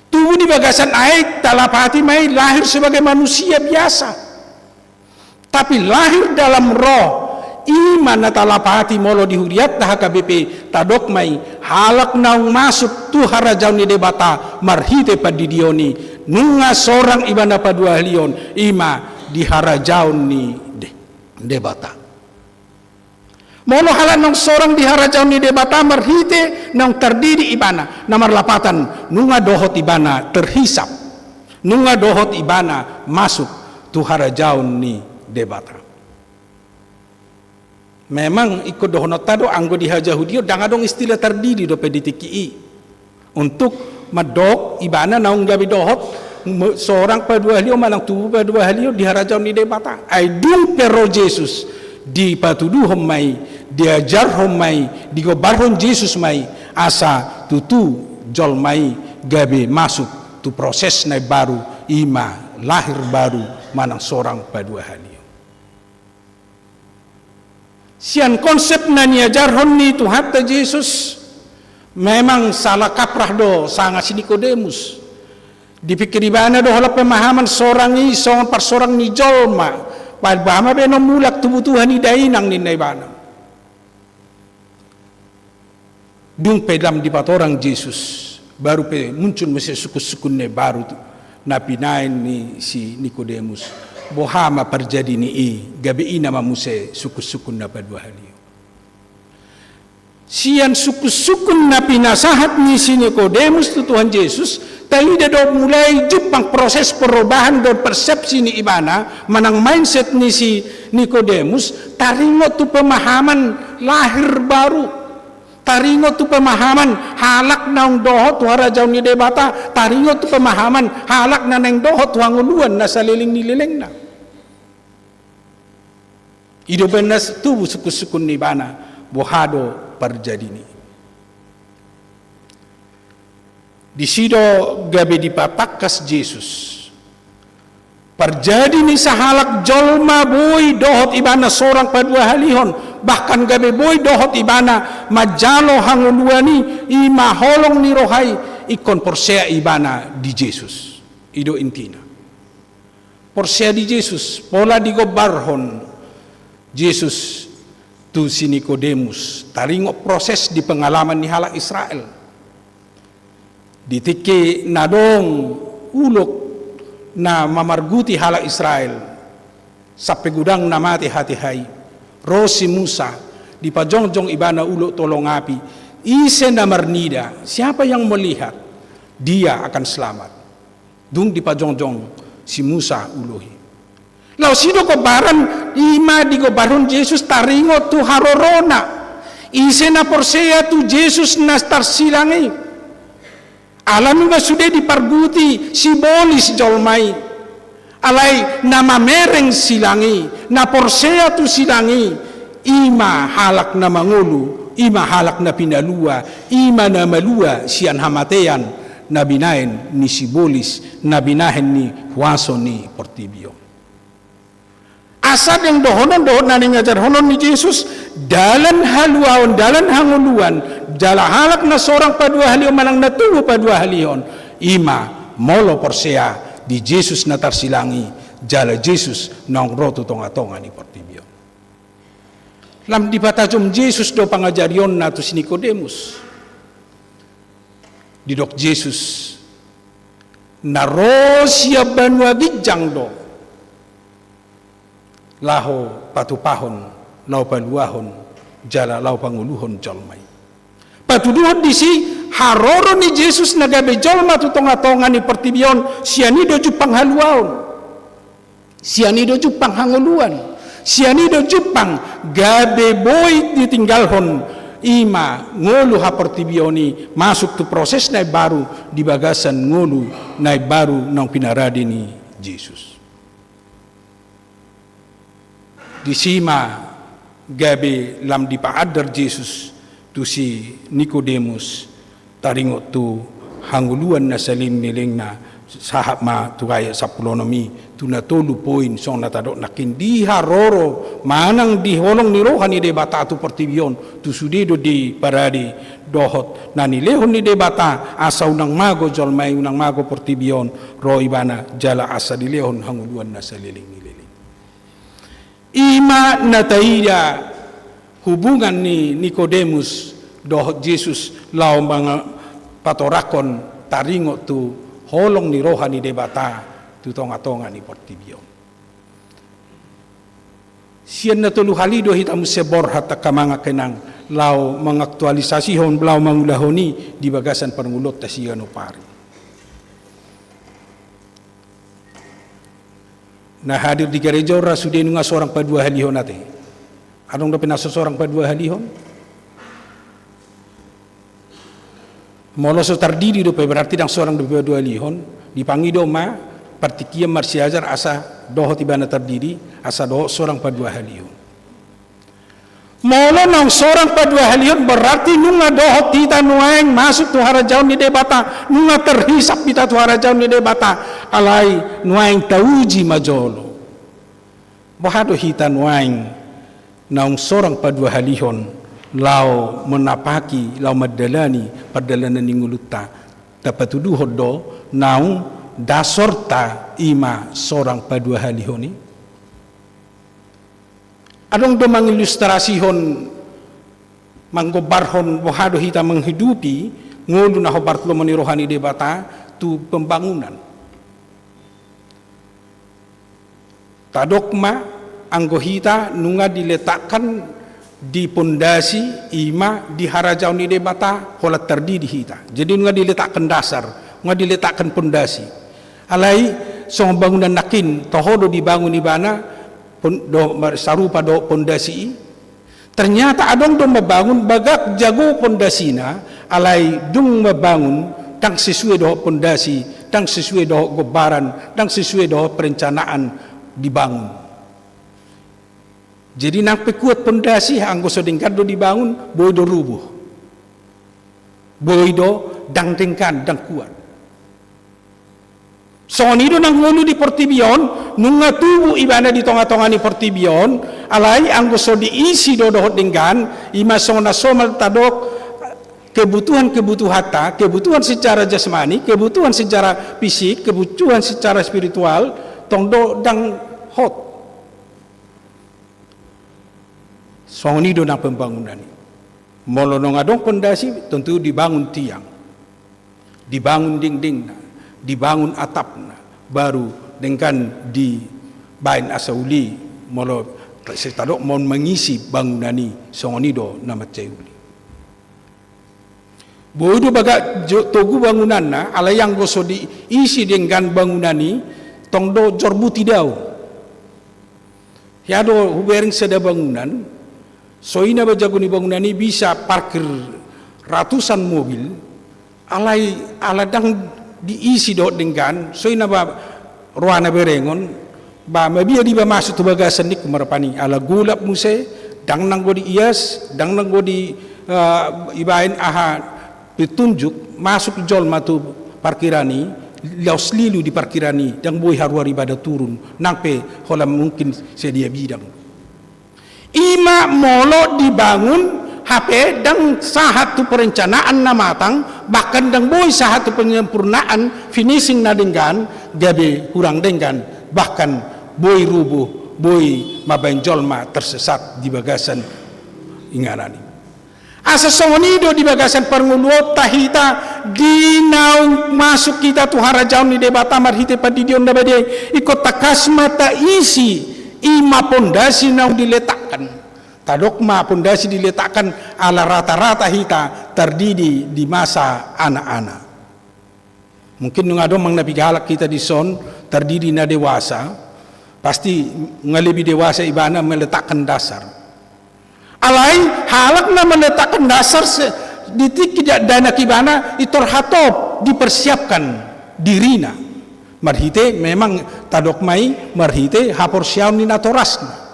Tubu di bagasan aek, talapati ma i lahir sebagai manusia biasa. Tapi lahir dalam roh, i ma na talapati molo di hurianta H K B P, tadok ma i, halak naung masuk tu harajaon ni Debata marhite pandidion i, nunga sorang ibana paduahalihon, i ma di harajaon ni De-, Debata. Molo halak naung sorang di harajaon ni Debata marhite naung tardidi ibana, na marlapatan nunga dohot ibana terhisap, nunga dohot ibana masuk tu harajaon ni Debata. Memang ingkon dohononta do anggo di hajahudion ndang adong istilah tardidi dope di tingki i. Untuk mandok ibana naung gabe dohot, me-, sorang paduahalihon manang tubu paduahalihon di harajaon ni Debata. Ai dung pe ro Jesus, dipatuduhon ma i, diajarhon ma i, digombarhon Jesus ma i, asa tutu jolma i gabe masuk tu proses na imbaru, i ma lahir baru manang sorang paduahalihon. Sian konsep na niajarhon ni Tuhanta Jesus, memang salah kaprah do sanga si Nikodemus. Dipikir ibana do holan pemahaman sorang i songon parsorang ni jolma. Padahal bahen ma be na mulak tu butuha ni dainang ninna ibana. Dung pe lam dipatorang Jesus, baru pe muncul muse sungkunsungkun na baru tu, na binaen ni si Nikodemus. Boha ma parjadi ni i, gabe i nama muse sungkunsungkun na paduahalihon. Sian sungkunsungkun na pinasahat ni si Nikodemus tu Tuhan Jesus, taida do mulai jumpang proses perubahan dohot persepsi ni ibana, manang mindset ni si Nikodemus, taringot tu pemahaman lahir baru. Taringot tu pemahaman halak naung dohot tu harajaon ni Debata, taringot tu pemahaman halak na naeng dohot tu hangoluan na saleleng ni lelengna. I do umbahen na tubu sungkunsungkun ni ibana, boha do parjadi ni i. Disi do gabe dipatangkas Jesus. Parjadi ni sahalak jolma boi dohot ibana sorang paduahalihon, bahkan gabe boi dohot ibana manjalo hangoluan i, i ma holong ni roha i, ingkon porsea ibana di Jesus. I do intina. Porsea di Jesus, pola digombarhon Jesus tu si Nikodemus, taringot proses di pengalaman ni halak Israel. Di tingki na adong ulok na mamarguti halak Israel, sampe godang na mate hatiha i, ro si Musa, dipajongjong ibana ulok tolong api, ise na marnida, siapa yang melihat, dia akan selamat. Dung dipajongjong si Musa ulo i. Laos i do gombaran, i ma digombarhon Jesus taringot tu harorona. Ise na porsea tu Jesus na tarsilang i. Alai nunga sude diparguti sibolis jolma i. Alai na mamereng silang i, na porsea tu silang i, i ma halak na mangolu, i ma halak na pinalua, i ma na malua sian hamatean na binaen ni sibolis, na binaen ni huaso ni portibi on. Asa naeng dohonon dohot na naeng ajarhonon ni Jesus, dalan haluaon, dalan hangoluan, jala halak na sorang paduahalihon manang na tubu paduahalihon, i ma molo porsea di Jesus na tarsilang i, jala Jesus naung ro tu tongatonga ni portibi on. Lam dipatajom Jesus do pangajarionna tu si Nikodemus. Didok Jesus, na ro sian banua ginjang do laho patupahon, laho paluahon jala laho pangoluhon jolma i. Patuduhon disi haroro ni Jesus na gabe jolma tu tongatonga ni portibi on, sian i do jumpang haluaon. Sian i do jumpang hangoluan. Sian i do jumpang gabe boi ditinggalhon, i ma ngolu haportibion i masuk tu proses na imbaru di bagasan ngolu na imbaru naung pinarade ni Jesus. Disi ma gabe lam dipaandar Jesus tu si Nikodemus, taringot tu hangoluan na saleleng ni lelengna, sahat ma tu ayat sampulu onom i, tu na tolu poin songon na tadok nangkin, di haroro manang di holong ni roha ni Debata tu portibi on, tu sude do diparade dohot na nilehon ni Debata asa unang mago jolma i, unang mago portibi on, ro ibana jala asa dilehon hangoluan na saleleng ni leleng. I ma na taida hubungan ni Nikodemus dohot Jesus laho manga-, patoranghon taringot tu holong ni roha ni Debata tu tongatonga ni portibi on. Sian na tolu hali do hita muse borhat angka amang angka inang laho mangaktualisasihon, laho mangulahon i di bagasan parngoluonta siganup ari. Na hadir di gareja on ra sude nunga sorang paduahalihon ate? Adong dope na so sorang paduahalihon? Molo so tardidi dope, berarti ndang sorang dope paduahalihon. Dipangido ma partingkian marsiajar asa dohot ibana tardidi, asa dohot sorang paduahalihon. Molo naung sorang paduahalihon, berarti nunga dohot hita nuaeng masuk tu harajaon ni Debata, nunga terhisap hita tu harajaon ni Debata, alai nuaeng tauji ma jolo. Boha do hita nuaeng naung sorang paduahalihon laho manapaki, laho mandalani pardalanan ni ngolunta, tapatuduhon do naung dasorta i ma sorang paduahalihon i? Adong do mangilustrasihon, manggombarhon boha do hita manghidupi ngolu na hombar tu lomo ni roha ni Debata tu pembangunan. Tadok ma, anggo hita nunga diletakkan di pondasi, i ma di harajaon ni Debata, holan tardidi hita. Jadi nunga diletakkan dasar, nunga diletakkan pondasi. Alai songon bangunan nangkin, toho do dibangun ibana pon-, do, sarupa dohot pondasi i. Ternyata adong do mambangun bagak jago pondasina, alai dung mambangun ndang sesuai dohot pondasi, ndang sesuai dohot gombaran, ndang sesuai dohot perencanaan dibangun. Jadi nang pe kuat pondasi, anggo so denggan do dibangun, boi do rubuh. Boi do ndang denggan, ndang kuat. Songon i do nang ngolu di portibi on, nunga tubu ibana di tongatonga ni portibi on, alai anggo so diisi do dohot denggan, i ma songon na somal tadok kebutuhan-kebutuhanta, kebutuhan secara jasmani, kebutuhan secara fisik, kebutuhan secara spiritual, tong do ndang hot. Songon i do nang pembangunan i. Molo naung adong pondasi, tontu dibangun tiang, dibangun dengdengna, dibangun atapna, baru denggan dibaen asa uli, molo sai tadok ma on mangisi bangunan i, songon i do na mansai uli. Boi do bagak jo-, togu bangunanna, alai anggo so diisi denggan bangunan i, tong do jorbuti dao. Hea do hubereng sada bangunan, so i na ba jago ni bangunan i bisa parkir ratusan mobil, alai ala ndang diisi dohot denggan, so i na ba rohana berengon, ba mabiar iba masuk tu bagasan, ningku ma rupani, ala golap muse, ndang nanggo diias, ndang nanggo di, eh, ibaen aha petunjuk, masuk jolma tu parkiran i, laos lilu di parkiran i, ndang boi haruar ibana turun, nang pe holan mungkin sadia bidang. I ma molo dibangun, hape ndang sahat tu perencanaan na matang, bahkan ndang boi sahat tu penyempurnaan, finishing na denggan, gabe hurang denggan, bahkan boi rubuh, boi mambaen jolma tersesat di bagasan inganan i. Asa songon i do di bagasan parngoluonta hita, di naung masuk hita tu harajaon ni Debata marhite pandidion na badia i, ingkon tangkas ma taisi i ma pondasi naung diletakkan. Tadok ma pondasi diletakkan ala rata-rata hita tardidi di masa anak-anak. Mungkin nunga adong manang na piga halak hita dison tardidi na dewasa, pasti nunga lebih dewasa ibana meletakkan dasar. Alai halak na meletakkan dasar se-, di tingki da-, dakdanak ibana i tor hatop dipersiapkan dirina. Marhite memang tadok ma i marhite haporseaon ni natorasna.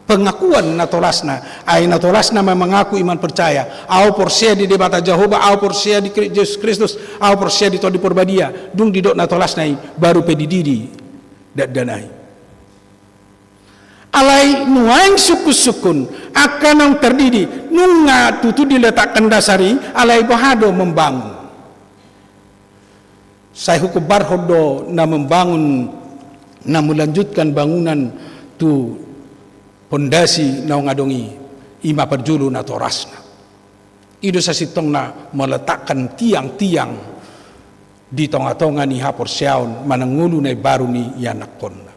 Pengakuan natorasna, ai natorasna ma mangaku iman percaya, au porsea di Debata Jahowa, au porsea di Kri-, Jesus Kristus, au porsea di Tondi Porbadia, dung didok natorasna i, baru pe dididi dakdanak i. Alai nuaeng sungkun-sungkun, angka naung tardidi, nunga tutu diletakkan dasar i, alai boha do membangun. Sai huhombarhon do na membangun, na melanjutkan bangunan tu pondasi naung adong i, i ma parjolo natorasna. I do sasintongna meletakkan tiang-tiang di tonga-tonga ni haporseaon manang ngolu na imbaru ni ianakkonna.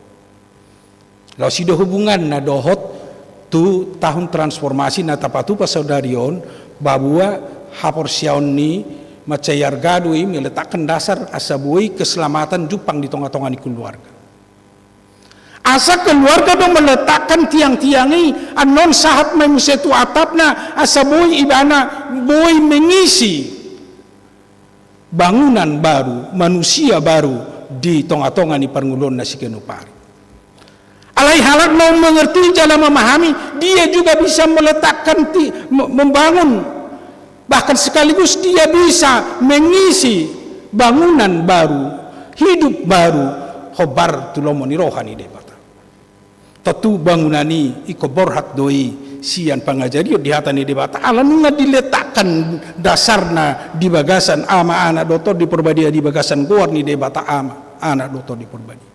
Laos i do hubunganna dohot tu tahun transformasi na tapatupa sadari on, bahwa haporseaon ni mansai arga do i meletakkan dasar asa boi keselamatan jumpang di tonga-tonga ni keluarga. Asa keluarga do meletakkan tiang-tiang i, annon sahat ma i muse tu atapna, asa boi ibana boi mengisi bangunan baru, manusia baru di tonga-tonga ni parngoluonna siganup ari. Alai halak naung mengerti jala memahami, dia juga bisa meletakkan ti-, me-, membangun, bahkan sekaligus dia bisa mengisi bangunan baru, hidup baru, hombar tu lomo ni roha ni Debata. Tontu bangunan i ingkon borhat do i sian pangajarion di hata ni Debata, ala nunga diletakkan dasarna di bagasan Ama, Anak dohot Tondi Porbadia, di bagasan goar ni Debata Ama, Anak dohot Tondi Porbadia.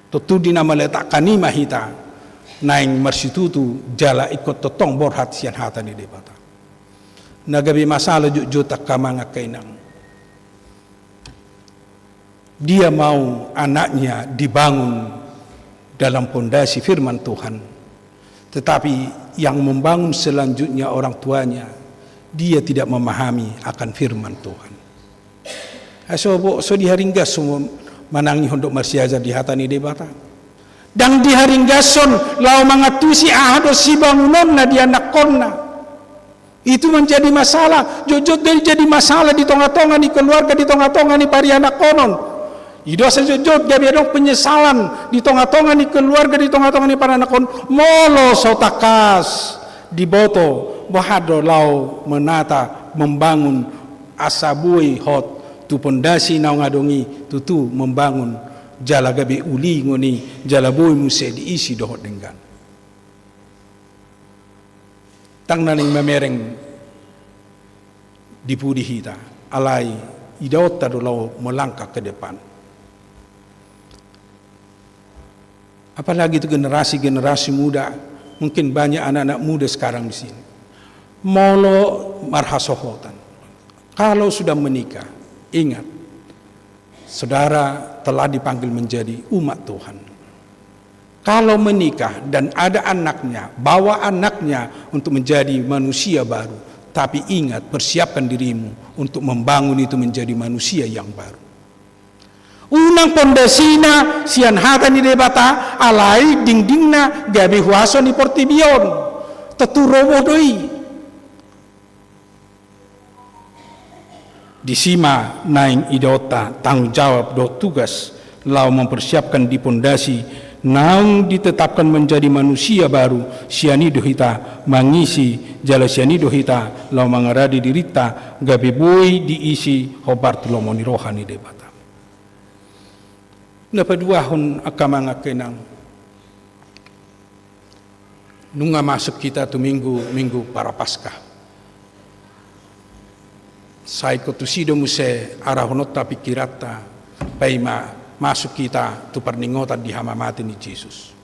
Tontu di na meletakkan i ma hita naeng marsitutu jala ingkon tongtong borhat sian hata ni Debata. Na gabe masalah jotjot angka amang angka inang. Dia mau anaknya dibangun dalam pondasi firman Tuhan, tetapi yang membangun selanjutnya orang tuanya, dia tidak memahami akan firman Tuhan. Ai so bo-, so diharinggas so manangihon dohot marsiajar di hata ni Debata. Ndang diharinggashon laho mangantusi aha do sibangunonna di anakkonna. Itu menjadi masalah, jotjot do i jadi masalah di tonga-tonga ni keluarga, di tonga-tonga ni parianakkonon. I do asa jotjot gabe adong penyesalan di tonga-tonga ni keluarga, di tonga-tonga ni parianakkonon. Molo so tangkas diboto, boha do laho menata, membangun, asa boi hot tu pondasi naung adong i tutu membangun jala gabe ulingon i, jala boi muse diisi dohot denggan. Ndang na naeng mamereng di pudi hita, alai idaonta do laho melangkah ke depan. Apalagi tu generasi-generasi muda, mungkin banyak anak-anak muda sekarang di sini. Molo marhasohotan, kalau sudah menikah, ingat, saudara telah dipanggil menjadi umat Tuhan. Kalau menikah dan ada anaknya, bawa anaknya untuk menjadi manusia baru. Tapi ingat, persiapkan dirimu untuk membangun itu menjadi manusia yang baru. Unang pondasina sian hata ni Debata, alai dingdingna gabe huaso ni portibi on. Tontu roboh do i. Disi ma naeng idaonta tanggung jawab dohot tugas laho mempersiapkan di pondasi naung ditetapkan menjadi manusia baru, sian i do hita mangisi, jala sian i do hita laho mangaradi dirinta gabe boi diisi hombar tu lomo ni roha ni Debata. Na paduahon angka amang angka inang, nunga masuk hita tu minggu, minggu Parapaskah. Sai ingkon tusi do muse arahononta pingkiranta, paima masuk hita tu parningotan di hamamate ni Jesus.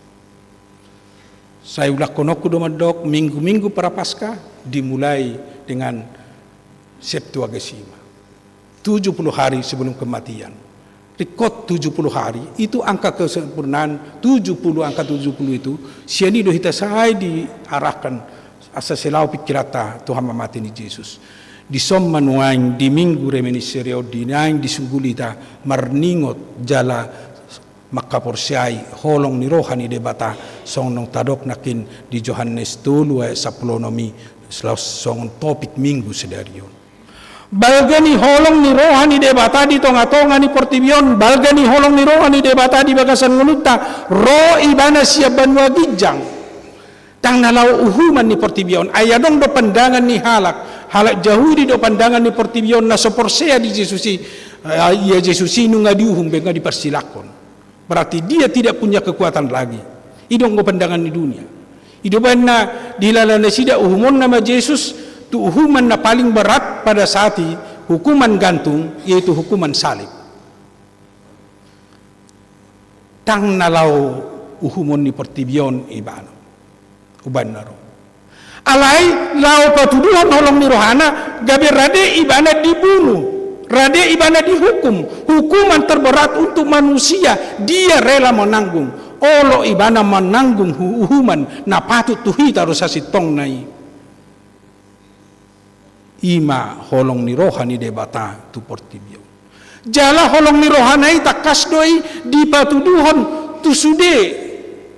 Sai ulahononku do mandok, minggu-minggu Prapaskah dimulai dengan Septuagesima. Tujuh puluh hari sebelum kematian. Ringkot tujuh puluh hari, itu angka kesempurnaan, tujuh puluh, angka tujuh puluh itu, sian i do hita sai diarahkan, Asa sai laho pingkiranta tu hamamate ni Jesus. Dison ma nuaeng di Minggu Reminiscere on, di naeng disungguli hita marningot jala mangkaporseai holong ni roha ni Debata, songon na tadok nangkin di Johannes tolu ayat sampulu onom i, laos songon topik Minggu sadari on. Balga ni holong ni roha ni Debata di tongatonga ni portibi on, balga ni holong ni roha ni Debata di bagasan ngolunta, ro ibana sian banua ginjang. Ndang na laho uhuman ni portibi on, ai adong do pandangan ni halak, halak Jahudi do pandangan ni portibi on na so porsea di Jesus i, eh, ia Jesus i nunga diuhum be nunga diparsilangkon. Berarti dia tidak punya kekuatan lagi. I do anggo pandangan ni dunia. I do umbahen na dihilala nasida uhumonna ma Jesus tu uhuman na paling berat pada saat i, hukuman gantung, yaitu hukuman salib. Ndang na laho uhumon ni portibi on ibana. Umbahen na ro. Alai laho patuduhon holong ni rohana, gabe rade ibana dibunu, rade ibana dihukum, hukuman terberat untuk manusia, dia rela menanggung. Olo ibana mananggung hu-, uhuman na patut tu hita do sasintongna i. I ma holong ni roha ni Debata tu portibi on. Jala holong ni rohana i tangkas do i dipatuduhon tu sude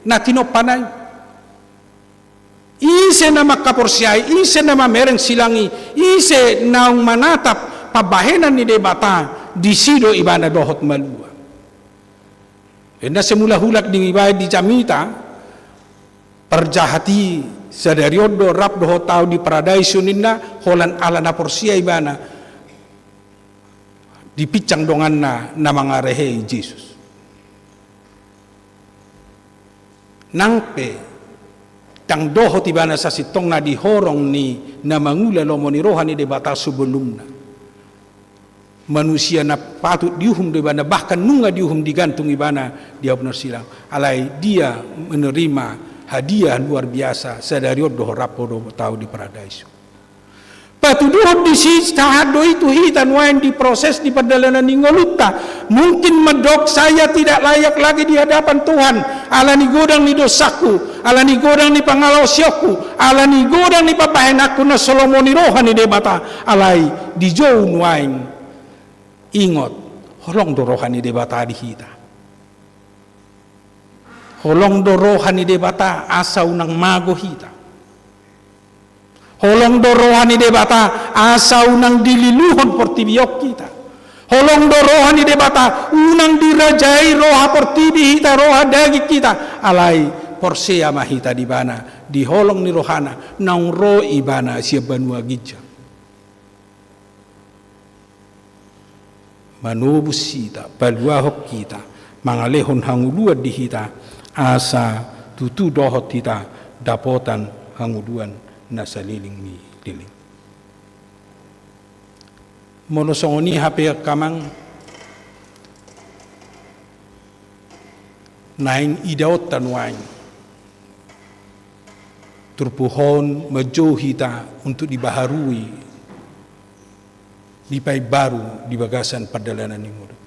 na tinompana i. Ise na mangkaporseai, ise na mamereng silang i, ise naung manatap pambahenan ni Debata, disi do ibana dohot malua. Enda sai mula hulak dibaen di jamita, parjahat i sadari on do rap dohot ahu di paradaiso ninna, holan ala na porsea ibana dipinsang donganna na mangarehei Jesus. Nang pe ndang dohot ibana sasintongna di horong ni na mangula lomo ni roha ni Debata sebelumna. Manusia na patut diuhum do ibana, bahkan nunga diuhum, digantung ibana di abu na marsilang. Alai dia menerima hadiah luar biasa, sadari on do rap dohot ahu di paradaiso. Patuduhon disi sahat do i tu hita nuaeng di proses di pardalanan ni ngolunta. Mungkin mandok saya tidak layak lagi di hadapan Tuhan, ala ni godang ni dosangku, ala ni godang ni pangalaosionku, ala ni godang ni pambahenanku na so lomo ni roha ni Debata. Alai dijou nuaeng, ingot, holong do roha ni Debata di hita. Holong do roha ni Debata asa unang mago hita. Holong do roha ni Debata asa unang dililuhon portibi on hita. Holong do roha ni Debata unang dirajai roha portibi hita, roha daging hita. Alai porsea ma hita di ibana, di holong ni rohana naung ro ibana sian banua ginjang. Manobus hita, paluahon hita, mangalehon hangoluan di hita, asa tutu dohot hita dapotan hangoluan na saleleng ni leleng. Molo songon i hape angka amang, naeng idaonta nuaeng turpuk on manjou hita untuk dibaharui, dipaimbaru di bagasan pardalanan ni ngolu.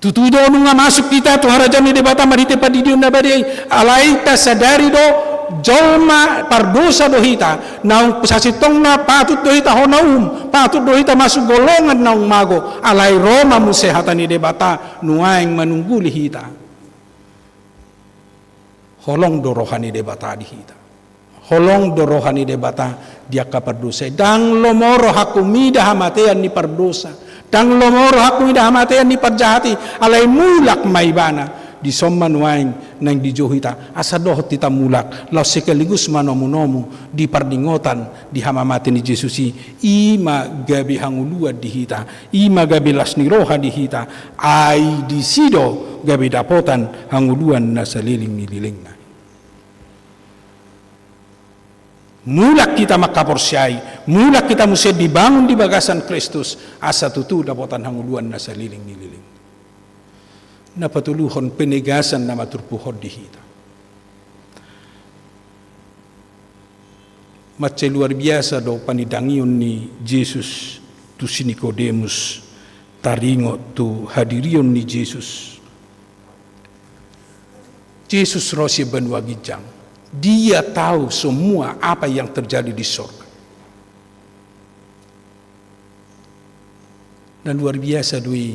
Tutu do nunga masuk hita tu harajaon ni Debata marhite pandidion na badia i, alai tasadari do jolma pardosa do hita, naung sasintongna patut do hita hona uhum, patut do hita masuk golongan naung mago, alai ro ma muse hata ni Debata nuaeng manungguli hita. Holong do roha ni Debata di hita. Holong do roha ni Debata di angka pardosa i. Ndang lomo rohangku mida hamatean ni pardosa. Ndang lomo rohangku mida hamatean ni parjahat i. Alai mulak ma ibana. Dison ma nuaeng naeng dijou hita. Asa dohot hita mulak. Laos sekaligus manomunomu di parningotan di hamamate ni Jesus i. I ma gabe hangoluan di hita. I ma gabe las ni roha di hita, ai disi do gabe dapotan hangoluan na saleleng ni lelengna. Mulak hita mangkaporseai, mulak hita muse dibangun di bagasan Kristus, asa tutu dapotan hangoluan na saleleng ni leleng. Na patoluhon, penegasan na maturpuk on di hita. Mansai luar biasa do panindangion ni Jesus tu si Nikodemus, taringot tu hadirion ni Jesus. Jesus ro sian banua ginjang. Dia tahu semua apa yang terjadi di sorga. Na luar biasa do i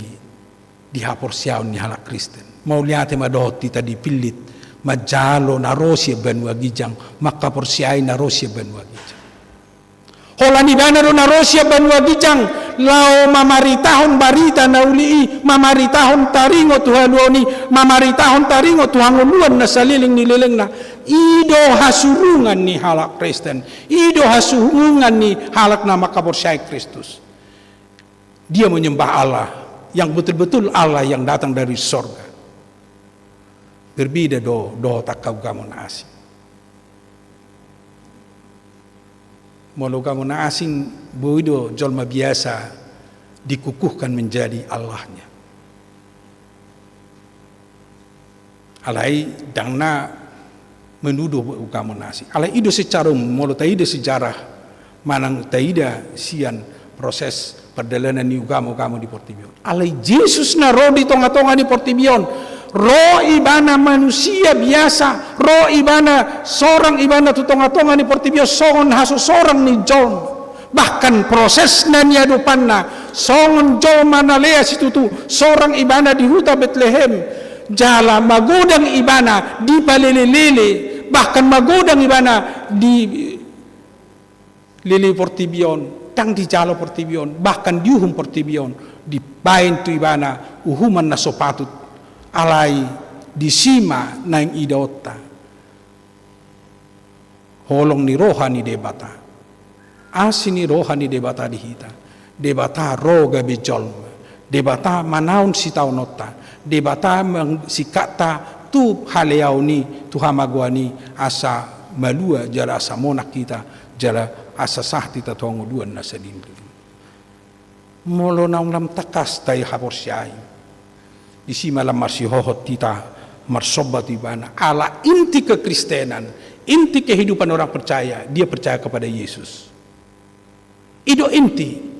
di haporseaon ni halak Kristen. Mauliate ma dohot hita dipillit manjalo na ro sian banua ginjang, mangkaporseai na ro sian banua ginjang. Holan ibana do na ro sian banua ginjang, laho mamaritahon barita na uli i, mamaritahon taringot tu haluaon i, mamaritahon taringot tu hangoluan na saleleng ni lelengna. I do hasurungan ni halak Kristen, i do hasurungan ni halak na mangkaporseai Kristus. Dia menyembah Allah yang betul-betul Allah yang datang dari sorga. Berbeda do dohot angka ugamo na asing. Molo ugamo na asing, boi do jolma biasa dikukuhkan menjadi allahnya. Alai ndang na menuduh ugamo na asing. Alai i do secara umum, molo taida sejarah manang taida sian proses pardalanan ni ugamo-ugamo di portibi on. Alai Jesus na ro di tonga-tonga ni portibi on, ro ibana manusia biasa, ro ibana sorang ibana tu tonga-tonga ni portibi on songon hasosorang ni jolma. Bahkan proses na niadopanna songon jolma na lea situtu, sorang ibana di huta Betlehem, jala magodang ibana dipalele-lele, bahkan magodang ibana di lele portibi on, ndang dijalo portibi on, bahkan diuhum portibi on, dibaen tu ibana uhuman na so patut. Alai disi ma naeng idaonta holong ni roha ni Debata, asi ni roha ni Debata di hita. Debata ro gabe jolma, Debata manaon sitaononta, Debata singkatta tu haleaon i, tu hamagoan i, asa malua jala asa monang hita, jala asa sahat hita tu hangoluan na saleleng. Molo naung lam tangkas tahaporseai, disi ma lam marsihohot hita marsomba tu ibana. Ala inti kekristenan, inti kehidupan orang percaya, dia percaya kepada Yesus. I do inti.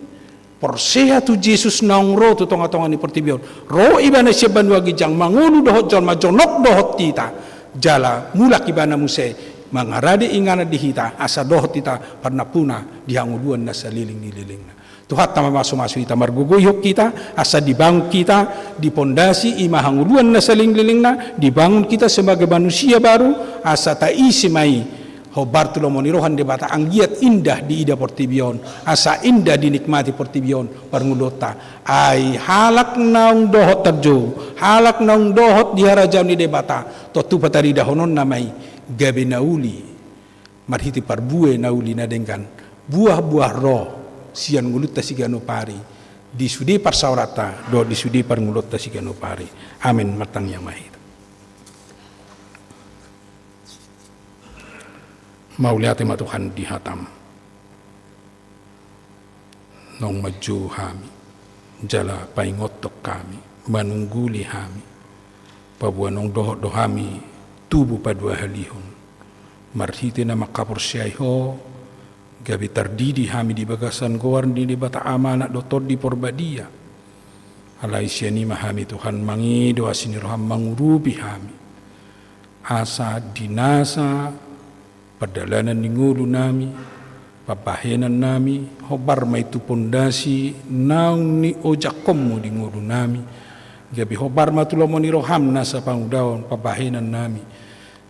Porsea tu Jesus naung ro tu tonga-tonga ni portibi on. Ro ibana sian banua ginjang mangolu dohot jolma, jonok dohot hita. Jala mulak ibana muse mangarade inganan di hita, asa dohot hita parnampuna di hangoluan na saleleng ni lelengna. Tuhanta mamasu-masu hita, margogoihon hita, asa dibangun hita, dipondasi i ma hangoluan na saleleng ni lelengna, dibangun hita sebagai manusia baru, asa taisi ma i hombar tu lomo ni roha ni Debata. Anggiat indah diida portibi on, asa indah dinikmati portibi on parngoluonta. Ai halak naung dohot tarjou, halak naung dohot di harajaon ni Debata, tontu pataridahononna ma i gabe na uli, marhite parbue na uli na denggan, buah-buah roh sian ngolunta siganup ari, di sude parsaoranta dohot di sude parngoluonta siganup ari. Amen. Martangiang ma hita. Mauliate ma Tuhan di hatam. Naung manjou hami, jala paingothon hami, manungguli hami, paboa naung dohot do hami tubu paduahalihon, marhite na mangkaporseai Ho, gabe tardidi hami di bagasan goar ni Debata Ama, Anak dohot Tondi Porbadia. Alai sian i ma hami Tuhan mangido asi ni roham mangurupi hami, asa di nasa pardalanan ni ngolunami, pambahenannami, hombar ma i tu pondasi naung niojahonmu di ngolunami, gabe hombar ma tu lomo ni roham nasa pangudaon pambahenannami,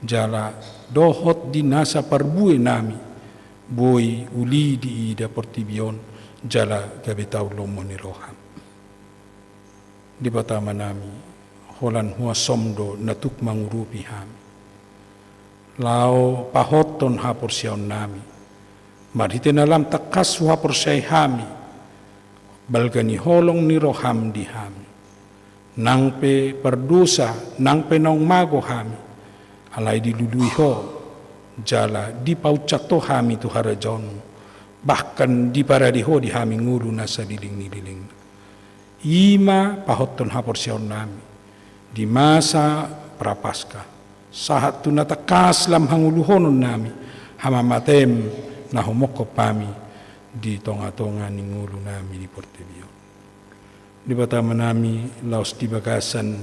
jala dohot di nasa parbuenami, boi uli diida portibi on, jala gabe tau lomo ni roham. Debata Amanami, holan huasom do na tuk mangurupi hami, laho pahothon haporseaonnami, marhite na lam tangkas huhaporseai hami balga ni holong ni roham di hami. Nang pe pardosa, nang pe naung mago hami, alai dilului Ho, jala dipaunsat Ho hami tu harajaonmu, bahkan diparade Ho di hami ngolu na saleleng ni lelengna. I ma pahothon haporseaonnami di masa Prapaskah, sahat tu na tangkas lam hangoluhononnami hamamatem na humongkop hami di tongatonga ni ngolunami di portibi on. Debata Amanami, laos di bagasan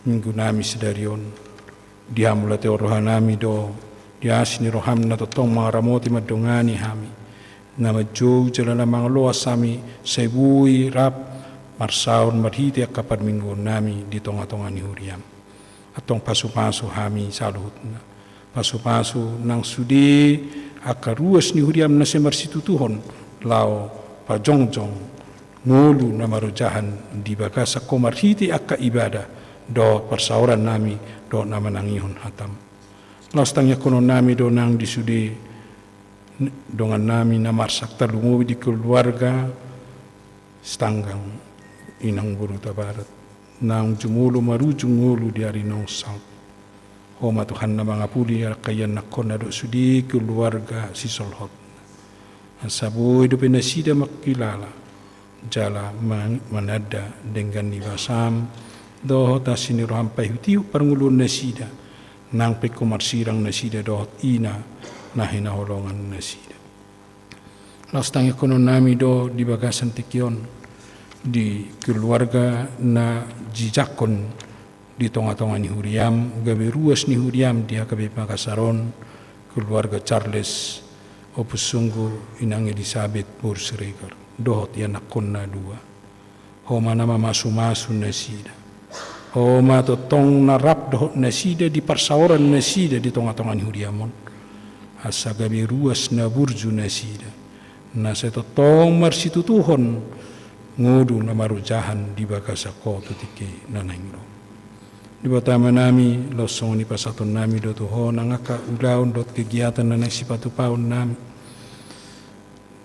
minggunami sadari on, dihamauliatehon rohanami do Di asi ni roham na tongtong mangaramoti mandongani hami, na manjou jala na mangaloas hami sai boi rap marsaor marhite angka parmingguonnami di tongatonga ni huriam. Antong pasupasu hami saluhutna. Pasupasu nang sude angka ruas ni huriam na sai marsitutuhon laho pajongjong ngolu na marojahan di bagasan Ho marhite angka ibadah dohot parsaorannami dohot na manangihon hatam. Laos tangiangkononnami do nang di sude dongannami na marsak, tarlumobi di keluarga Sitanggang, inang boru Hutabarat, naung jumolo marujung ngolu di ari naung saut. Ho ma Tuhan na mangapuli angka ianakkonna dohot sude keluarga sisolhotna. Asa boi dope nasida mangkilala jala man-, mananda denggan ni basam dohot asi ni roham paihutihut parngoluonnasida, nang pe ingkon marsirang nasida dohot ina na hinaholongannasida. Laos tangiangkononnami do di bagasan tingki on di keluarga na jijangkon di tongatonga ni huriam, gabe ruas ni huriam di H K B I Makassar on, keluarga Charles Ompu Sunggur, inang Elisabet boru Siregar, dohot ianakkonna dua. Ho ma na mamasumasu nasida. Ho ma tongtong na rap dohot nasida di parsaorannasida di tongatonga ni huriam on. Asa gabe ruas na burju nasida, na sai tongtong marsitutuhon ngolu na marojahan di bagasan Ho tu tingki na naeng ro. Debata Amanami, laos songon i pasahatonnami do tu Ho nang angka ulaon dohot kegiatan na naeng sipatupaonnami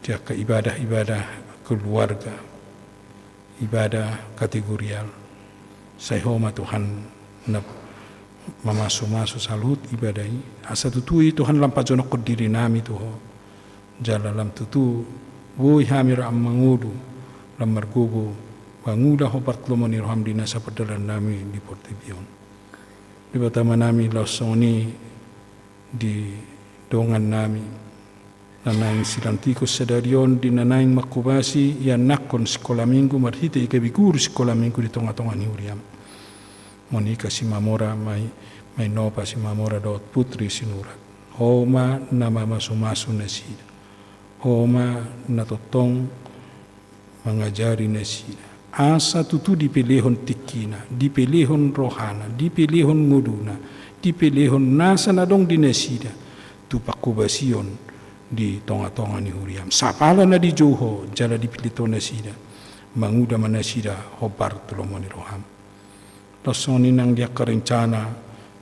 di angka ibadah-ibadah keluarga, ibadah kategorial. Sai Ho ma Tuhan na mamasumasu saluhut ibadah i, asa tutu i Tuhan lam pajonokhon dirinami tu Ho, jala lam tutu boi hami rap mangolu, lam margogo mangula hombar tu lomo ni roham di nasa pardalaannami di portibi on. Debata Amanami, laos songon i di dongannami na naeng silantihon sadari on di na naeng manghobasi ianakhon sikola minggu marhite gabe guru sikola minggu di tongatonga ni huriam, Monika Simamora, Mai-, Mainopa Simamora dohot Putri Sinurat. Ho ma na mamasumasu nasida. Ho ma na tongtong mangajari nasida, asa tutu dipelehon tingkina, dipelehon rohana, dipelehon ngoluna, dipelehon nasa na adong di nasida tu panghobasion di tongatonga ni huriam. Sapala na dijou Ho jala dipillit Ho nasida, mangula ma nasida hombar tu lomo ni roham. Laos songon i nang di angka rencana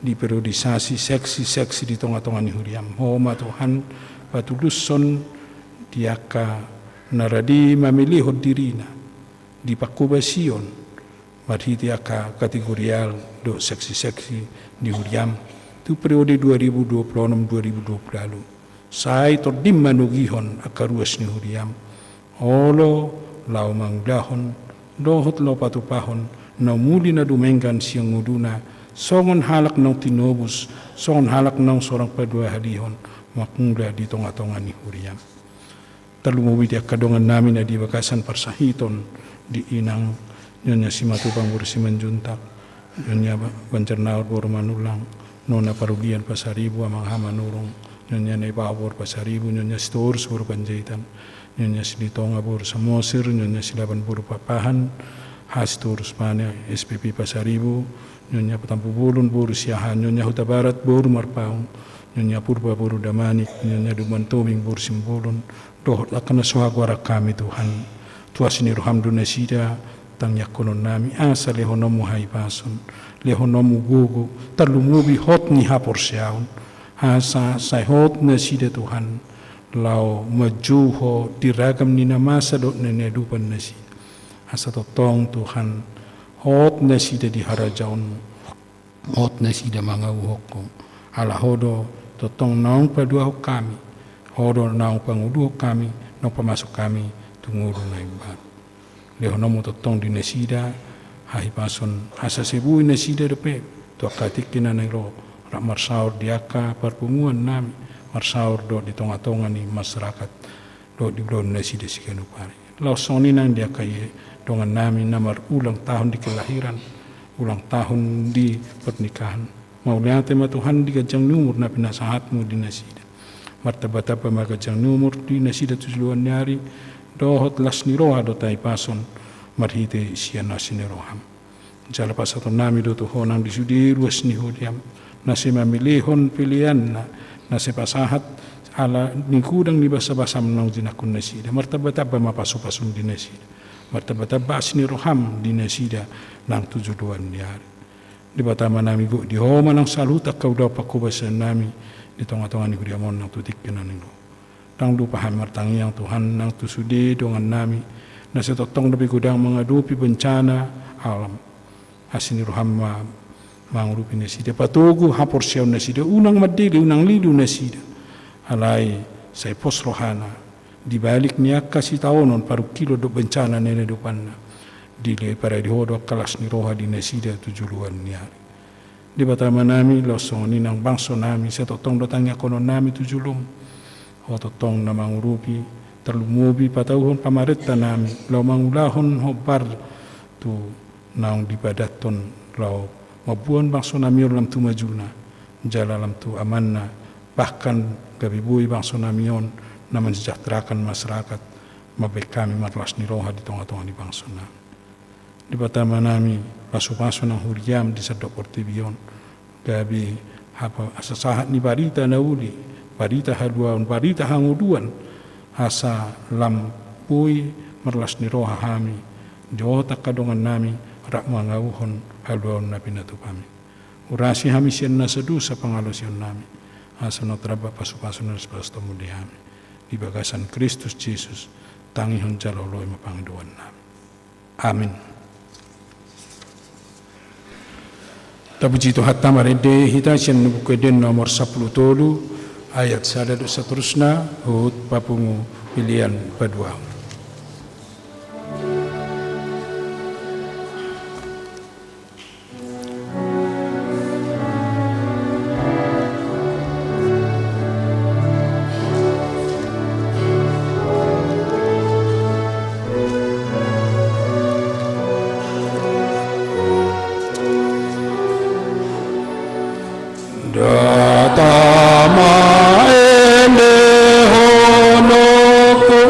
di periodisasi seksi-seksi di tongatonga ni huriam, Ho ma Tuhan patulushon di angka na rade mamelehon dirina di panghobasion marhite angka kategorial dohot seksi-seksi di huriam tu periode dua ribu dua puluh enam dua ribu dua puluh ualu. Sai tondim manogihon angka ruas ni huriam, olo laho mangulahon dohot laho patupahon na umuli na dumenggan sian ngoluna, songon halak naung tinobus, songon halak naung sorang paduahalihon mangula di tongatonga ni huriam. Tarlumobi di angka dongannami na di bagasan parsahiton di inang Nyonya Simatupang boru Simanjuntak, Nyonya Ba-, Banjarnaur boru Manullang, Nona Parulian Pasaribu, Amang Hamanurung, Nyonya Naibaho boru Pasaribu, Nyonya Sitorus boru Panjaitan, Nyonya Silitonga boru Samosir, Nyonya Silaban boru Pakpahan, H Sitorus Pane S P P Pasaribu, Nyonya Tampubolon boru Siahaan, Nyonya Hutabarat boru Marpaung, Nyonya Purba boru Damanik, Nyonya Dumantobing boru Simbolon, dohot angka na so hagoaran hami Tuhan. Tu asi ni roham do nasida tangiangkononnami, asa lehononmu hahipason, lehononmu gogo, tarlumobi hot ni haporseaon, asa sai hot nasida Tuhan laho manjou Ho di ragam ni na masa dohot na niadopan nasida. Asa tongtong Tuhan hot nasida di harajaonmu, hot nasida mangauhon Ho. Ala Ho do tongtong naung paduahon hami, Ho do naung pangoluhon hami, naung pamasuk hami tu ngolu na imbaru. Lehononmu tongtong di nasida hahipason, asa sai boi nasida dope tu angka tingki na naeng ro rap marsaor di angka parpunguannami, marsaor dohot di tongatonga ni masyarakat dohot di ulaon nasida siganup ari. Laos songon i nang di angka dongannami na marulang tahun di kelahiran, ulang tahun di pernikahan, Mauliate ma Tuhan di ganjang ni umur na pinasahatmu di nasida. Martambatamba ma ganjang ni umur di nasida tu joloan ni ari, dohot las ni roha do tahipason marhite sian asi ni roham. Jala pasahatonnami do tu Ho nang di sude ruas ni huriam, na sai mamelehon peleanna, na sai pasahat ala ni godang ni basabasam naung jinangkon nasida. Martambatamba ma pasupasum di nasida. Martambatamba asi ni roham di nasida nang tu joloan ni ari. Debata ma nami, gok di Ho ma nang saluhut angka ulaon panghobasiononnami di tongatonga ni huriam on nang tu tingki na naeng ro. Ndang lupa hami martangiang Tuhan nang tu sude dongannami na sai tongtong dope godang mangadopi bencana alam. Asi ni roham ma mangurupi nasida, patogu haporseaon nasida, unang mandele, unang lilu nasida. Alai sai pos rohana di balik ni angka sitaonon, parungkilon dohot bencana na nidokna, diparade Ho do angka las ni roha di nasida tu joloan ni ari. Debata ma nami, laos songon i nang bangsonami, sai tongtong do tangiangkononnami tu jolom. Ho tongtong na mangurupi, tarlumobi patauhon pamarentanami laho mangulahon hombar tu naung dipadathon laho mamboan bangsonami on lam tu majuna jala lam tu amanna, bahkan gabe boi bangsonami on na mensejahterakan masyarakat, mambahen hami marlas ni roha di tongatonga ni bangsonami. Debata ma nami, pasupasu nang huriam di sandok portibi on, gabe hapa, asa sahat ni barita na uli, barita haluaon, barita hangoluan, asa lam boi marlas ni roha hami dohot angka dongannami rap mangauhon haluaon na pinatupami. Urasi hami sian nasa dosa pangalaosionnami, asa naung tarlambat pasupasu na las pasu tamundi hami. Di bagasan Kristus Jesus, tangihon jala oloi ma pangidoannami. Amin. Tapuji Tuhanta, marende hita sian Buku Ende nomor sampulu tolu, ayat sada dohot saterusna, huhut papungu pelean paduahon. Datang ma endehononku,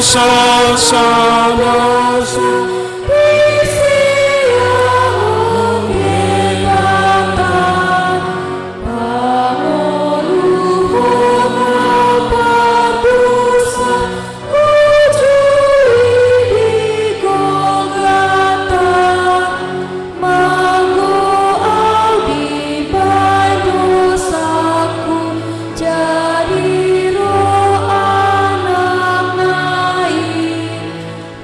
Sasana. Manggo au dibaen dosaku, jadi ro anakna i,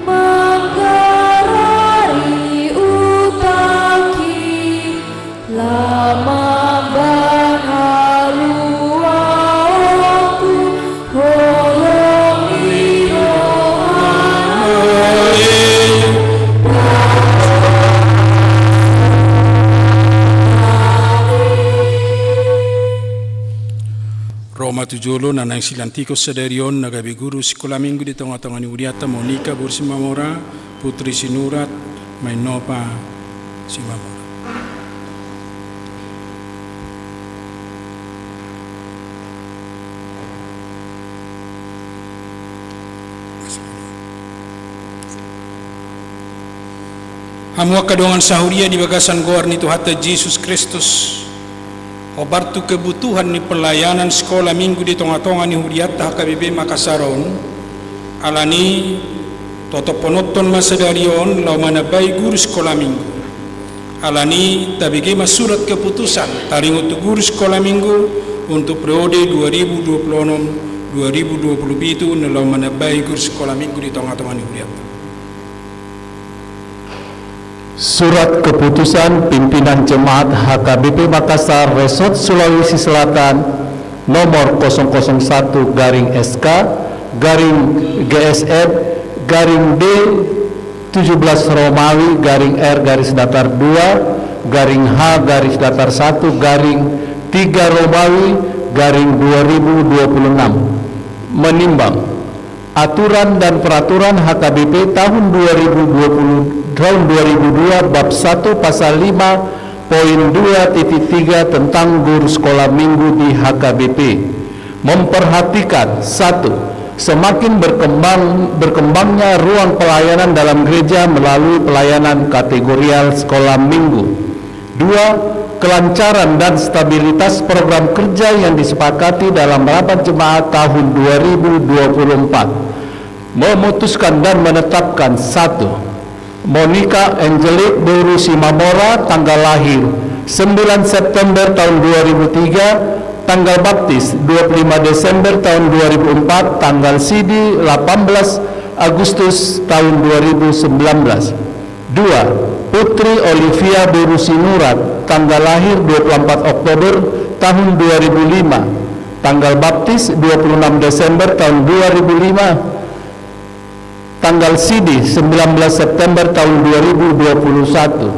manggarari utangki, laho mambahen haluaonku. Holong ni rohana. Ro ma tu jolo na naeng silantikon sadari on na gabe guru sikola minggu di tongatonga ni hurianta, Monika boru Simamora, Putri Sinurat, Mainopa Simamora. Hamu angka dongan sahuria di bagasan goar ni Tuhanta Jesus Kristus, hombar tu kebutuhan ni pelayanan sikola minggu di tongatonga ni hurianta H K B P Makassar on, alani i totopkononton ma sadari on laho manambai guru sikola minggu. Alani i tabege ma surat keputusan taringot tu guru sikola minggu untuk periode dua ribu dua puluh enam dua ribu dua puluh pitu na laho manambai guru sikola minggu di tongatonga ni hurianta. Surat keputusan pimpinan jemaat H K B P Makassar Resort Sulawesi Selatan nomor kosong kosong satu garing S K garing G S F garing D tujuh belas Romawi garing R garis datar dua garing H garis datar satu garing tiga Romawi garing dua ribu dua puluh enam, menimbang aturan dan peraturan H K B P tahun dua ribu dua puluh, tahun dua ribu dua, bab satu pasal lima poin dua titik tiga tentang guru sekolah minggu di H K B P, memperhatikan, satu, semakin berkembang, berkembangnya ruang pelayanan dalam gereja melalui pelayanan kategorial sekolah minggu. Dua, kelancaran dan stabilitas program kerja yang disepakati dalam rapat jemaat tahun dua ribu dua puluh empat. Memutuskan dan menetapkan, satu, Monika Angelic boru Simamora, tanggal lahir sembilan September tahun dua ribu tiga, tanggal baptis dua puluh lima Desember tahun dua ribu empat, tanggal sidi delapan belas Agustus tahun dua ribu sembilan belas. Dua, Putri Olivia boru Sinurat, tanggal lahir dua puluh empat Oktober tahun dua ribu lima, tanggal baptis dua puluh enam Desember tahun dua ribu lima, tanggal sidi sembilan belas September tahun dua ribu dua puluh satu.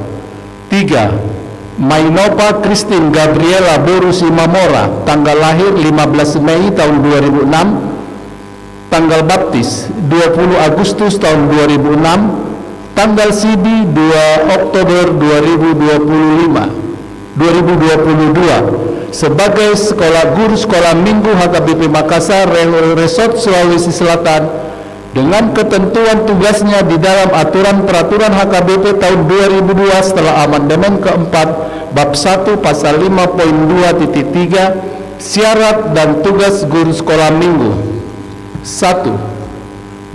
Tiga, Mainopa Christine Gabriela boru Simamora, tanggal lahir lima belas Mei tahun dua ribu enam, tanggal baptis dua puluh Agustus tahun dua ribu enam, tanggal sidi dua Oktober dua ribu dua puluh lima, dua ribu dua puluh dua, sebagai sekolah guru sekolah minggu H K B P Makassar, Re-, Resort Sulawesi Selatan, dengan ketentuan tugasnya di dalam aturan peraturan H K B P tahun dua ribu dua setelah amandemen keempat, bab satu pasal lima poin dua titik tiga, syarat dan tugas guru sekolah minggu. Satu,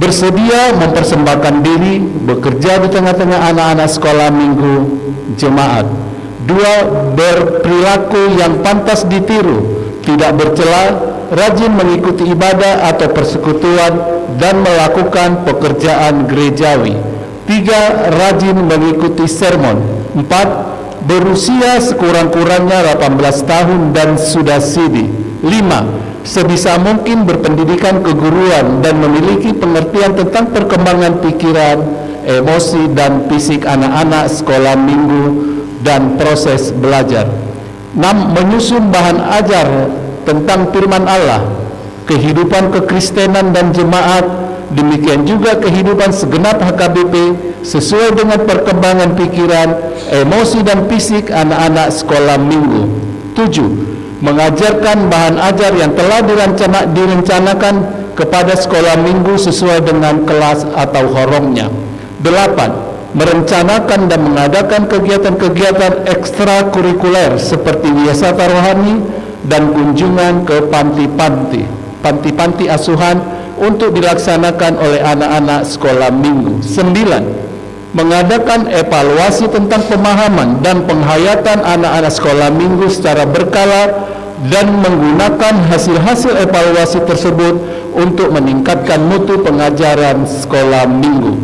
bersedia mempersembahkan diri bekerja di tengah-tengah anak-anak sekolah minggu jemaat. Dua, berperilaku yang pantas ditiru, tidak bercela, rajin mengikuti ibadah atau persekutuan, dan melakukan pekerjaan gerejawi. Tiga, rajin mengikuti sermon. Empat, berusia sekurang-kurangnya delapan belas tahun dan sudah sidi. Lima, sebisa mungkin berpendidikan keguruan dan memiliki pengertian tentang perkembangan pikiran, emosi, dan fisik anak-anak sekolah minggu dan proses belajar. Enam, menyusun bahan ajar tentang firman Allah, kehidupan kekristenan dan jemaat, demikian juga kehidupan segenap H K B P sesuai dengan perkembangan pikiran, emosi, dan fisik anak-anak sekolah minggu. Tujuh, mengajarkan bahan ajar yang telah direncana-, direncanakan kepada sekolah minggu sesuai dengan kelas atau horongnya. Delapan, merencanakan dan mengadakan kegiatan-kegiatan ekstrakurikuler seperti wisata rohani dan kunjungan ke panti-panti, panti-panti asuhan untuk dilaksanakan oleh anak-anak sekolah minggu. Sembilan, mengadakan evaluasi tentang pemahaman dan penghayatan anak-anak sekolah minggu secara berkala dan menggunakan hasil-hasil evaluasi tersebut untuk meningkatkan mutu pengajaran sekolah minggu.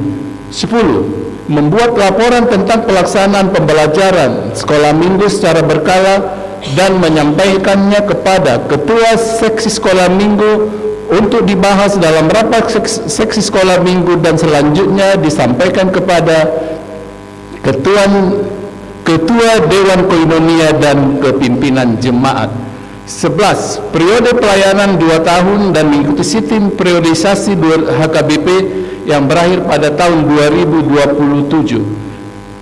Sepuluh, membuat laporan tentang pelaksanaan pembelajaran sekolah minggu secara berkala dan menyampaikannya kepada ketua seksi sekolah minggu untuk dibahas dalam rapat seks-, seksi sekolah minggu dan selanjutnya disampaikan kepada ketua, ketua Dewan Koinonia dan kepimpinan jemaat. Sebelas, periode pelayanan dua tahun dan mengikuti sistem periodisasi dua H K B P yang berakhir pada tahun dua ribu dua puluh tujuh.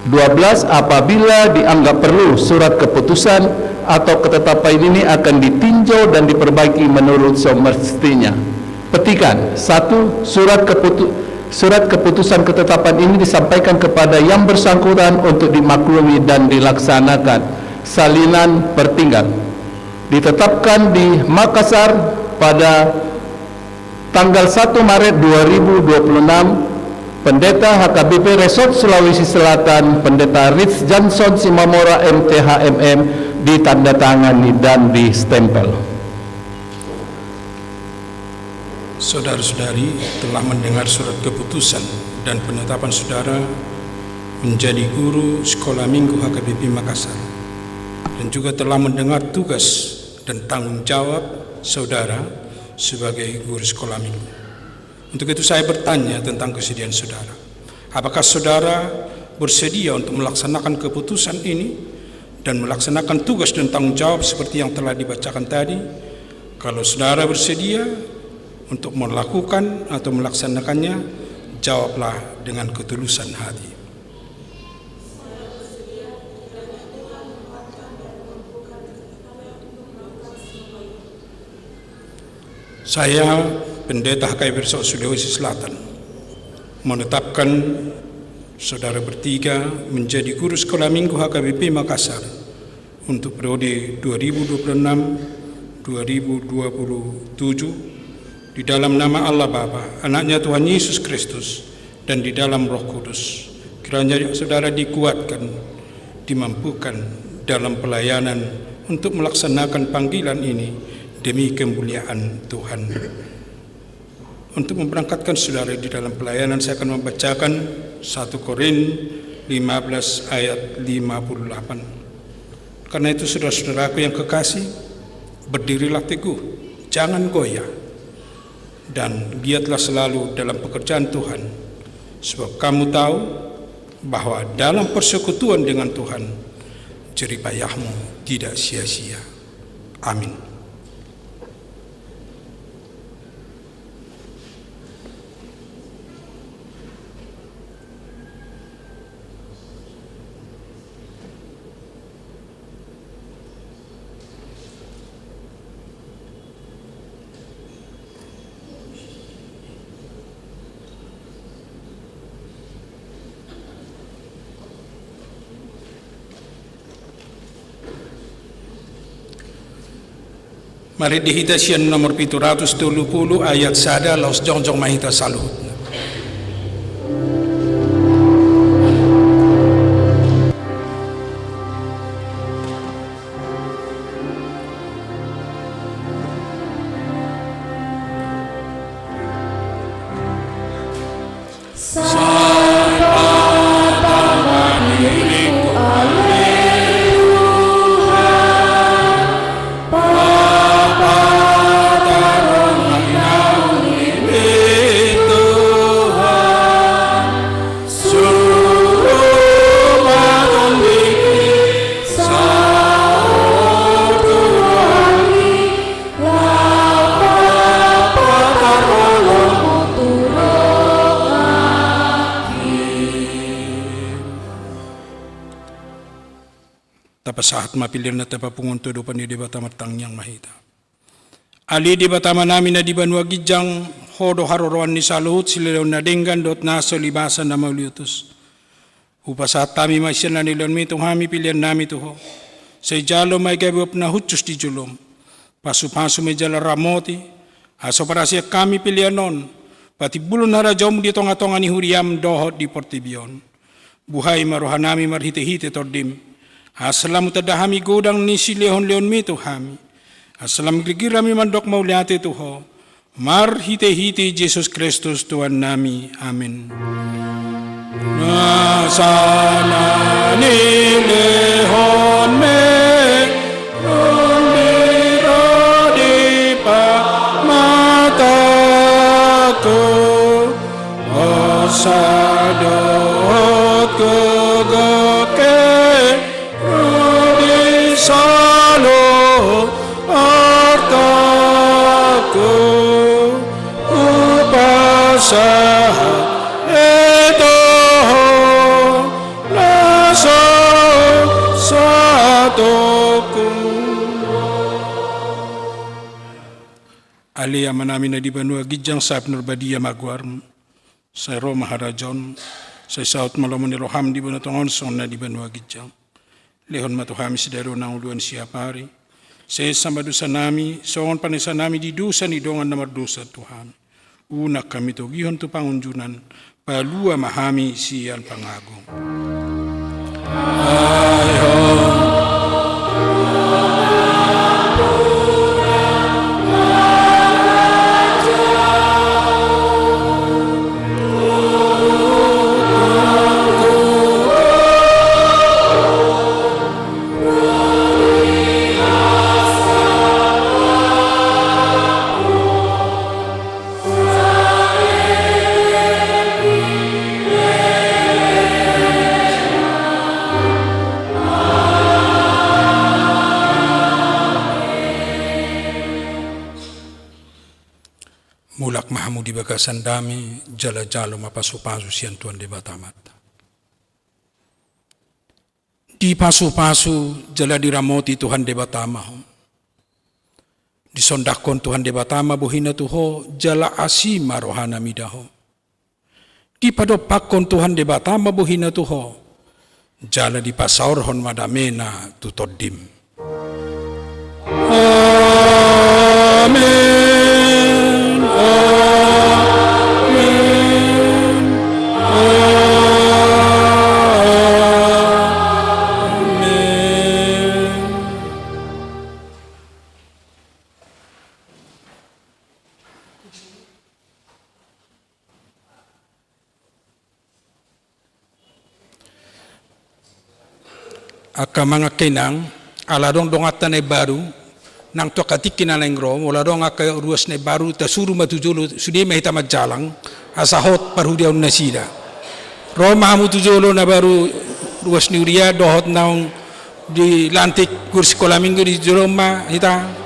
Dua belas, apabila dianggap perlu, surat keputusan atau ketetapan ini akan ditinjau dan diperbaiki menurut semestinya. Petikan, satu, surat keputu-, surat keputusan ketetapan ini disampaikan kepada yang bersangkutan untuk dimaklumi dan dilaksanakan. Salinan pertinggal. Ditetapkan di Makassar pada tanggal satu Maret dua ribu dua puluh enam, Pendeta H K B P Resort Sulawesi Selatan, Pendeta Rich Johnson Simamora, M T H, M M, ditandatangani dan distempel. Saudara-saudari telah mendengar surat keputusan dan penetapan saudara menjadi guru Sekolah Minggu H K B P Makassar, dan juga telah mendengar tugas dan tanggung jawab saudara sebagai guru Sekolah Minggu. Untuk itu, saya bertanya tentang kesediaan saudara. Apakah saudara bersedia untuk melaksanakan keputusan ini dan melaksanakan tugas dan tanggung jawab seperti yang telah dibacakan tadi? Kalau saudara bersedia untuk melakukan atau melaksanakannya, jawablah dengan ketulusan hati. Saya, Pendeta H K B P Resort Sulawesi Selatan, menetapkan saudara bertiga menjadi guru Sekolah Minggu H K B P Makassar untuk periode dua ribu dua puluh enam dua ribu dua puluh tujuh, di dalam nama Allah Bapa, Anaknya Tuhan Yesus Kristus, dan di dalam Roh Kudus. Kiranya saudara dikuatkan, dimampukan dalam pelayanan untuk melaksanakan panggilan ini demi kemuliaan Tuhan. Untuk memberangkatkan saudara di dalam pelayanan, saya akan membacakan satu Korin lima belas ayat lima puluh delapan. Karena itu, saudara-saudaraku yang kekasih, berdirilah teguh, jangan goyah, dan giatlah selalu dalam pekerjaan Tuhan, sebab kamu tahu bahwa dalam persekutuan dengan Tuhan, jerih payahmu tidak sia-sia. Amin. Marende hita sian nomor pitu ratus tolu pulu ayat sada, laos jongjong ma hita saluhutna. Tapasahat ma pillirna, tapapungu tu adopan ni Debata, martangiang ma hita. Ale Debata Amanami na di banua ginjang, Ho do haroroan ni saluhut silehon na denggan dohot na so libasa na mauliutus. Hupasahat hami ma sian na nilehonMi tu hami peleannami tu Ho. Sai jalo ma i gabe uap na hushus di joloM. Pasupasu ma i jala ramoti, asa so parasian hami pelean on patimbulhon harajaonMu di tongatonga ni huriaM dohot di portibi on. Buhai ma rohanami marhitehite TondiM, asa lam hutanda hami godang ni silehonlehonMi tu hami, asa lam girgir hami mandok mauliate tu Ho, marhitehite Jesus Kristus Tuhannami. Amen. Nasa na nilehonMi, Tondi ro di pamatangku, osa dohot gogo ke, ro di saluhut artangku, hupasahat i tu Ho na so satongkin. Ale Amanami na di banua ginjang, sai pinarbadia ma goarMu. Sai ro ma harajaonMu, sai saut ma lomo ni rohaM di banua tonga on songon na di banua ginjang. Lehon ma tu hami sadari on hangoluan siapari. Sesa ma dosanami, songon panesanami di dosa ni dongan na mardosa tu hami. Unang hami togihon tu pangunjunan, palua ma hami sian pangago. Ai ho. Mulak ma hamu di bagasan dame, jala jalo ma pasupasu sian Tuhan Debata Amanta. Dipasupasu jala diramoti Tuhan Debata ma ho. Disondangkon Tuhan Debata ma bohina tu ho, jala asi ma rohana mida ho. Dipadompakkon Tuhan Debata ma bohina tu ho, jala dipasaorhon ma damena tu tondim. Amen, amen, amen. Angka amang, angka inang, ala adong donganta na imbaru, nang tu angka tingki na naeng ro, molo adong angka ruas na imbaru, tasuru ma tu jolo, sude ma hita manjalang, asa hot parhuriaon nasida. Ro ma hamu tu jolo na baru ruas ni huria, dohot naung dilantik guru sikola minggu di jolo ma hita.